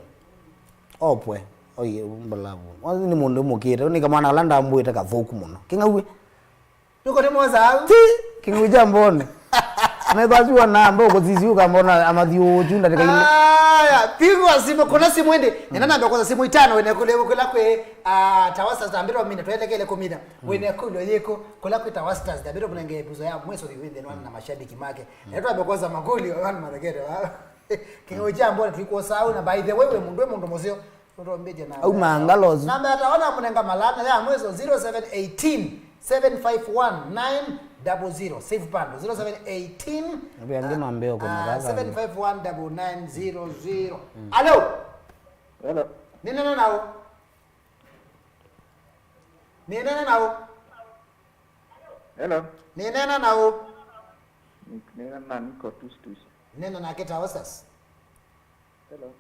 Opwe, oye, mbalavu. Wazi nĩ mũndũ mũkĩte, nĩ kamwana kala ndambwĩte kathũku mũno. Kĩng'auĩ. Nĩko nĩ mwaza au. Ti, kĩng'auĩ kya mbone. Metha asu wana amba ũkũsisi ũkambona amathiũũchu ndatĩka ile. Aya, pigwa simu, kuna simu ĩndĩ. Nena namba kwa simu itano, wene kule, kula kwe, ah, Tawasa zambiro mina, tuelekele kumina. Wene kulo yeko, kula kwe Tawasa zambiro, kuna nge episode ya mweso viwende na mashabiki make. Nĩtwambe kwosa makũlyo, vandũ mathekete vaa. Kĩng'auĩ kya mbone tũikwosa au, na by the way, we mũndũ, we mũndũ mũseo, ũtombĩtye namba. Au mangalozu. Namba ya Tawa namũnenga malana ya mweso, zero seven eighteen, seven five one, nine double zero. Save bando, zero seven eighteen, Nambia ngĩ nambia ũkũna ah, vaa. Seven five one double nine zero zero. Alo? Hello. Nĩnena nao. Nĩnena nao. Hello. Nĩnena nao. Nĩnena na Niko Tustus. Nena nake Tawastas. Hello.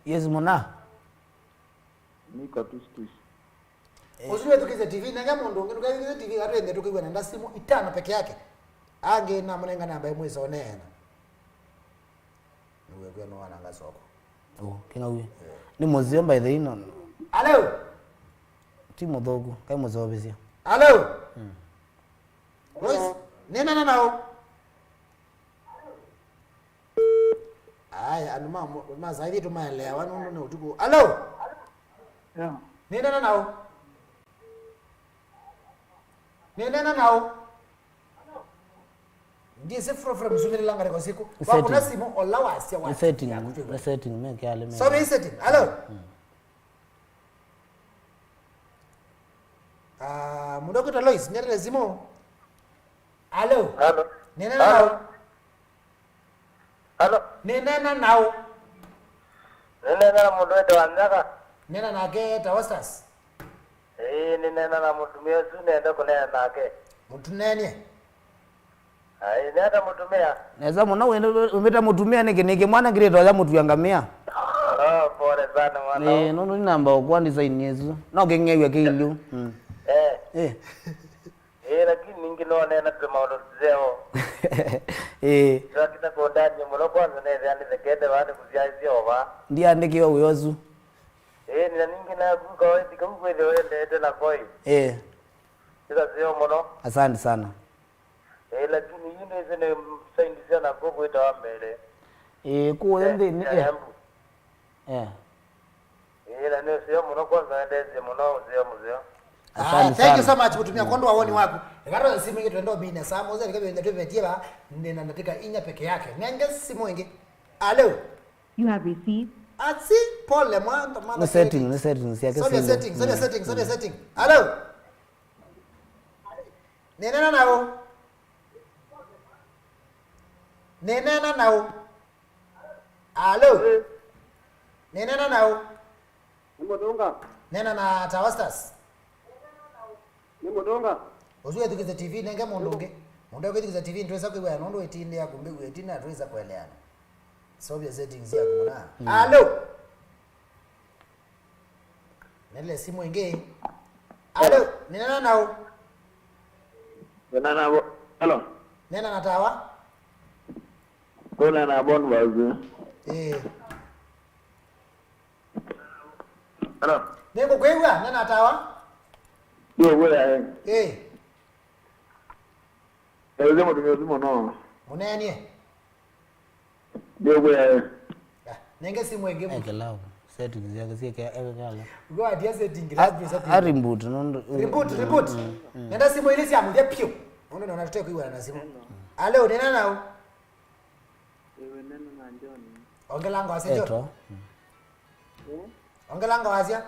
Yes, mũna. Niko Tustus. Eh. Ũsu wĩthukĩsye T V, nenge mũndũ ũngĩ ndũkethukĩsye T V, atwende tũkĩw'a nenda simu itano peke yake. Angĩ namũnenga namba ĩmwe isoneena. Nĩwĩkwĩa nũwananga soko. Oh, kĩng'auĩ. Eh. Nĩ mũzio by the way, no. Alo? Ti mũthũku, kai mũseũvĩsye. Alo? Mm. Voice, nĩnena nao. Aya, andũ ma, ma saa ithi tũmaeleawa nũndũ nĩ ũtukũ. Alo? Yeah. Nĩnena nao. Nĩnena nao. Ndisi problem sumĩlĩla ngalĩko siku. Nĩ setting. Wakũna simu ola wasya wa. Nĩ setting, nĩ setting, me kĩalĩ me. Sorry, setting. Alo? Mm. Ah, mũndũ ũkwĩtwa Lois, nĩetete simũ. Alo? Alo? Nĩnena nao. Alo? Nĩnena nao. Nĩnena na mũndũ wĩtawa Nzaka. Nena nake Tawastas. Ĩĩ, nĩnena na mũtumĩa ũsu nenda kũneena nake. Mũtunenie. Ai, nĩ ata mũtumĩa? Nesa mũno, wĩ-, wĩmĩta mũtumĩa nĩkĩ? Nĩkĩ mwana kĩrĩto ya mũtua ngamĩa? Oh, pole sana mwana. Ĩĩ, nũndũ nĩ namba ũkwa design ĩsu. No kĩng'ew'a kĩilyu. Mm. Eh. Eh. Eh, lakini ningĩ no nena tũ maũndũ tũseo. Eh. Twakita kũndania mũno kwanza nethĩa nĩthekete vaa nĩkũsyaĩsye o vaa. Ndiandĩkĩwe wĩa ũsu. Eh, nina ningĩ naku kawaiti kau kwĩthĩwa wendete na koi. Eh. Ĩkaseo mũno. Asante sana. Eh, lakini yu nĩsĩ nĩ saindi sya nakuo kwĩtawa mbele. Eh, kũya nthĩnĩ, eh. Embu. Eh. Eh, na nĩ ũseo mũno, kwanza wendeesye mũno, ũseo mũseo. Asante sana. Aya, thank you so much, mũtumĩa, kwondũ wa woni waku. Ĩkatwa simu ĩngĩ twenda ũmine saa moja, ĩkabĩnda twĩvetie va, nĩ na ndatĩka inya peke yake. Nenge simu ĩngĩ. Alo? You have received. Atsi, pole, mwa, mwa, nĩ setting, nĩ setting syake. Sorry, setting, sorry, setting, sorry, setting. Alo? Nĩnena nao. Nĩnena nao. Alo? Nĩnena nao. Nĩ Mũtũnga. Nena na Tawastas. Nĩ Mũtũnga. Ũsu wĩthukĩsya T V, nenge mũndũ ũngĩ. Mũndũ ũkwĩthukĩsya T V, nĩtwĩsa kwĩw'ana nũndũ ĩtindĩa kũmbĩw'a ĩtina, twĩsa kũeleana. Sovya settings yaku mũna. Mm. Alo? Nele simu ĩngĩ. Alo, nĩnena nao. Nena navo. Hello. Nena na Tawa. Kũnena na Boniface. Eh. Hello. Nĩngũkwĩw'a, nena na Tawa. Ndio kwĩra. Eh. Eze mũtumĩa ũsu mũno. Mũnenie. Ndio kwĩra. Ah, nenge simu ĩngĩ. Ekelau. Settings yake sieke ekekala. Go atia setting, a, lazima setting. A reboot, no, no, reboot, mm, reboot. Mm, mm. Nenda simu ile sya mũthya piũ. Nũndũ nona tũtekwĩw'ana na simu. Alo, nena nao. Ewe nena na John. Ongelanga wasya John. Eto. Mm. Eh? Ongelanga wasya.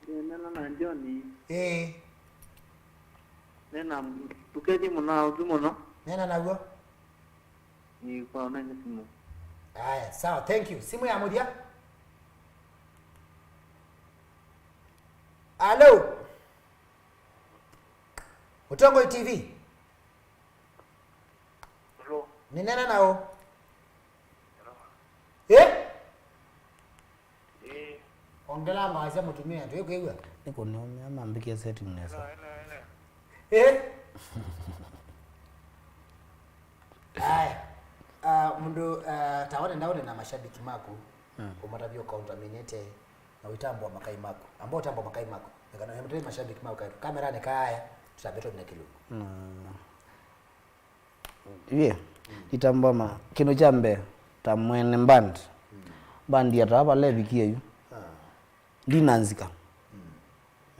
Nĩnena na John. Ĩĩ. Nena, tũkethie mũno ũsu mũno. Nena naw'o. Ĩĩ, kwa ũnenye simũ. Aya, sawa, thank you. Simu ya mũthya. Alo? Mũtongoi T V. Hello. Nĩnena nao. Hello. Eh? Eh. Ongela ngwasya mũtumĩa, twĩkwĩw'a. Nĩkũnĩũmĩa mambĩkĩa setting nesa. Hello, hello, hello. Eh? Aya. Ah, mũndũ, ah, ta wone ndaone na mashabiki maku. Mm. Ũmatavya ũkaũntaminĩte na ũitambũa makai maku. Amba ũtambũa makai maku. Nĩkana ũyamũtavya mashabiki maku kaĩtu. Kamera nĩ kaaya, tũtambĩtwe na kĩlungu. Mm. Ye, itambama, kĩndũ kya mbee, ta mwene band. Band ya Tawa vala ĩvikie yu. Ndinanzika.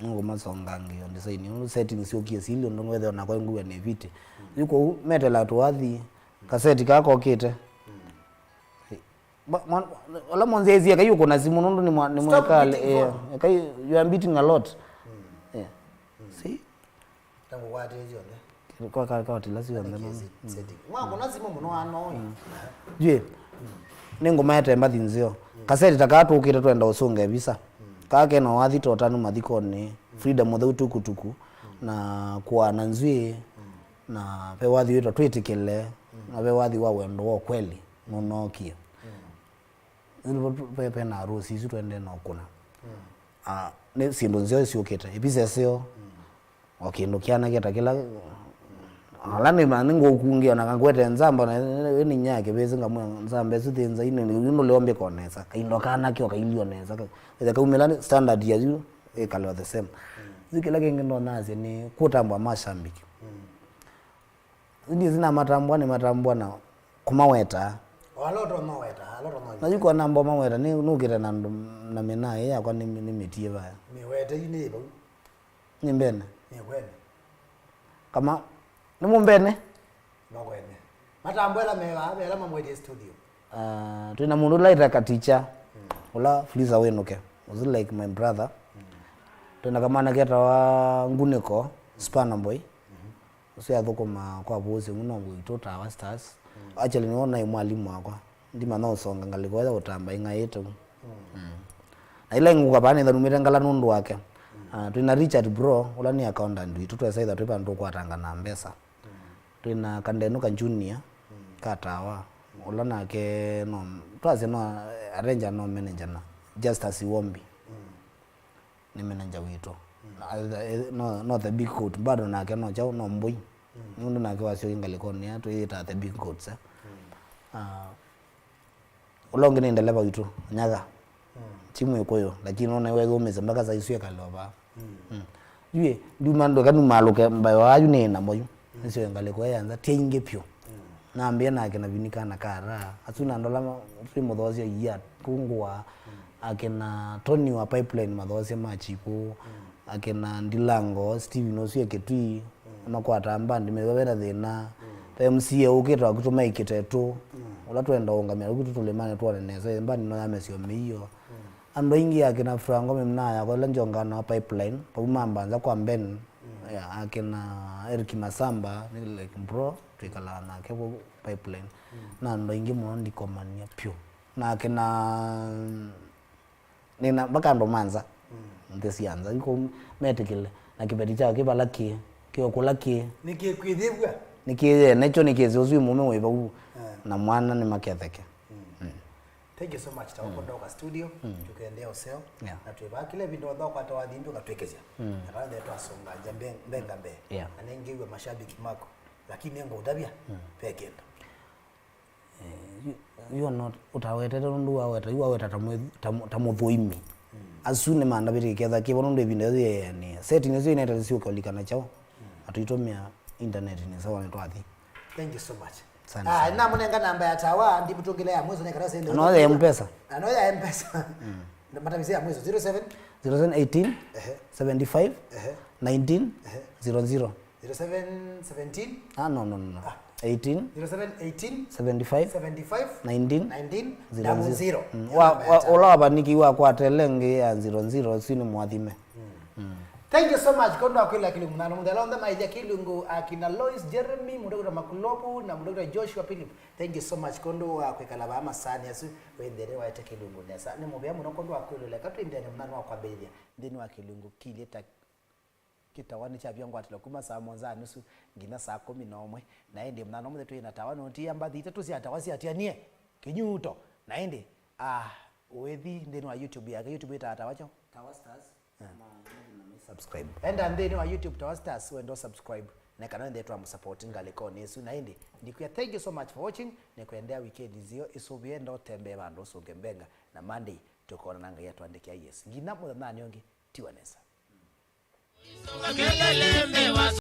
Nĩngũmasongangĩa design yu, settings syũkie silĩ, ũndũ wethĩwa nakwa ngũa nĩ viti. Yu kũu, metela tũwathi, kaseti kaa kokĩte. Ba- mwa- Ola monzezi, ekai ũkũna simũ nũndũ nĩ mwa- nĩ Stop mwekale, beating eh, phone. Ekai, you are beating a lot. Yeah. See? Ndakũkwatĩe syonthe. Kwa ka- kawatila syonthe. Nĩkie no. Setting. Mwakũna simũ mũno anoĩ. Jue, nĩngũmaete mbathi nzeo. Kaseti ta kaa tũkĩte twenda ũsũnge visa. Kaa kena wathi totanu mathikonĩ, Frida Mũtheu tukutuku, na kũana nzw'ĩ, na ve wathi wĩtwa twĩtĩkĩle, na ve wathi wa wendo wa ũkweli nũnookie. Nĩvo tu- ve- ve na arusi isu twendee na ũkũna. Ah, nĩ syĩndũ nzeo syũkĩte, ivisa ĩseo, o kĩndũ kyanake ta kĩla, ala nĩ ma- nĩngũkungĩa na kangwete nzamba na ĩ nĩ nya kĩvĩsĩ ngamwĩa nzamba ĩsu thĩ nza inĩ yu ndũlĩombĩka o nesa, kaindo kanake o kailio nesa, ka- ĩthe kaumĩla nĩ standard ya yu ĩkalwa the same. Yu kĩla kĩngĩ ndonasya nĩ kũtambwa mashabiki. Ndio zina matambwa nĩ matambwa na kũmaweta. O ala ũtonya weta, ala ũtonya. Na yu kwa namba maweta nĩ nũkĩte na andũ na mĩnaa ĩ yakwa nĩ nĩ mĩtie vaya. Mĩwete yu nĩ vau. Nĩ mbene. Nĩ kwene. Kama nĩ mũmbene. No kwene. Matambwa ĩla meva, vela mamwetie studio. Ah, twĩna mũndũ ũla ĩtaka teacher. Ũla Fuliza wĩnũke. Was like my brother. Twĩna kamwana ketawa Ngunĩko, Spanner Boy. Ũsu athũkũmaa kwa Vusi mũno witũ Tawa Stars. Actually, nĩwe naĩ mwalimũ wakwa. Ndimanya ũsonga ngalĩko ya ũtamba ĩng'aĩte ũu. Mm. Na ila ingũka vaa nĩtha numĩte ngala nũndũ wake. Ah, twĩna Richard Bro, ũla nĩ accountant witũ, twesa ĩtha twĩ vandũ tũkwatanga na mbesa. Twĩna Kandenu ka Junior, ka Tawa, ũla nake no, twasya no arranger no manager na Justus Iwombi. Nĩ manager witũ. Na, eh, no, no the big coat, bado nake no kyaũ, no mbũi. Nũndũ nake wasyokie ngalĩkonĩ ya twĩyĩtaa the big coats, eh. Ah, ũla ũngĩ nĩ ndeleva witũ, Nyaga. Ti Mwĩkũyũ, lakini nona wethũmĩsye mpaka saa isu ekale o vaa. Mm. Yue, ndiuma ndũka numalũke mbayo ayu nĩ namo yu. Nĩsyo ngalĩko ya nza, ti aingĩ vyũ. Nambĩa nake na Vini kana kara. Asu na ndola ma- twĩ mũthosya ia tungũa. Akina Tony wa Pipeline mathosya ma chipo. Akina Ndilango, Steven ũsu e Kitui. Makwataa mbandi methwa vena thĩna. Ve M C A ũkĩte wakutũ maikĩte tu. Ũla twenda ũngamĩa ũkutũ tũlĩmanĩ twone nesa. Mbandi no yamesio mĩio. Andũ aingĩ akina Franco mĩmnaa yakwa ĩla njongana wa Pipeline, vau mambanza kwa Ben. Yeah, akina Eric Masamba, nĩ like bro, twĩkalaa nake vau Pipeline. Na andũ aingĩ mũno ndikomania pyũ. Na akina, nĩna mpaka andũ ma nza, nthĩ sya nza, iko metĩkĩle, na kĩveti kyao kĩ vala kĩ, kĩokũla kĩ. Nĩkĩkwĩthĩw'a. Nĩkĩyene kyo nĩkĩsĩ ũsu wĩ mũme wĩ vau, na mwana nĩmaketheke. Mm. Thank you so much, Tawa, kwa ndoka studio. Tũkendea ũseo. Yeah. Na twĩvaa kĩla ĩvinda onthe ũkwata wathi ndũkatwĩkĩsya. Na kana nde twasonga nja mbe- mbenga mbee. Yeah. Na nĩngĩw'a mashabiki maku. Lakini ngũtavya, ve kĩndũ. Eh, you, you are not, ũtawetete nũndũ waweta, yu waweta ta mwĩ- ta mũ- ta mũthũimi. Asu nĩmandavĩte kĩketha kĩvo nũndũ ĩvinda yĩu yeanĩa. Setting isu inete nĩsyũka ũlikana kyaũ. Atũitũmĩa internet nĩ sawa nĩtwathi. Thank you so much. Asante sana. Namũnenga namba ya Tawa, ndimũtũngĩle ya mwiso nĩ kana sende. No ya M-Pesa. Ah, no ya M-Pesa. Matavisye ya mwiso, zero seven? Zero seven eighteen, seventy-five, nineteen, zero zero. Zero seven seventeen? Ah, no, no, no, no. Ah. Eighteen, zero seven eighteen, seventy-five, seventy-five, nineteen, nineteen, zero zero. Wa- wa- Ũla wavanikiwa akwatele ngĩ ya zero zero, ũsu nĩ mwathime. Thank you so much, kondo akwĩla kĩlungu. Na mũthela onthe maithya kĩlungu, akina Lois Jeremy, mũndũ wĩtwa Makulobu, na mũndũ wĩtwa Joshua Philip. Thank you so much, kondo wa kwĩkala vaa masani asu, wendere waete kĩlungu nesa. Nĩ mũvea mũno kondo wa kwĩlũleka, twĩndene mũnano wa kwambĩlĩlya nthĩnĩ wa kĩlungu kĩlĩ ta Kĩtawa nĩkyavya ngwatĩlo kuma saa mũonza na nusu nginya saa kũmi na ũmwe. Na ĩndĩ mũthenya ũmwe twĩ na tawa, no ti mbathi itatũ sya tawa syatianie kĩnyuto. Na ĩndĩ, ah, ũĩthi nthĩnĩ wa YouTube yake, YouTube ĩtaa Tawa kyaũ? Tawa Stars. Yeah. Na, na, na, na subscribe. Enda nthĩnĩ wa YouTube Tawa Stars, wendo subscribe. Na kana wende twa support ngalĩkonĩ ĩsu. Na ĩndĩ, ndikwĩa thank you so much for watching. Nĩkwendea weekend nzeo ĩsũvĩe, enda ũtembee vandũ ũsũnge mbenga. Na Monday, tũkonana Ngai atwandĩkĩa yes. Nginya mũthenyanĩ ũngĩ, tiwa nesa. Makelele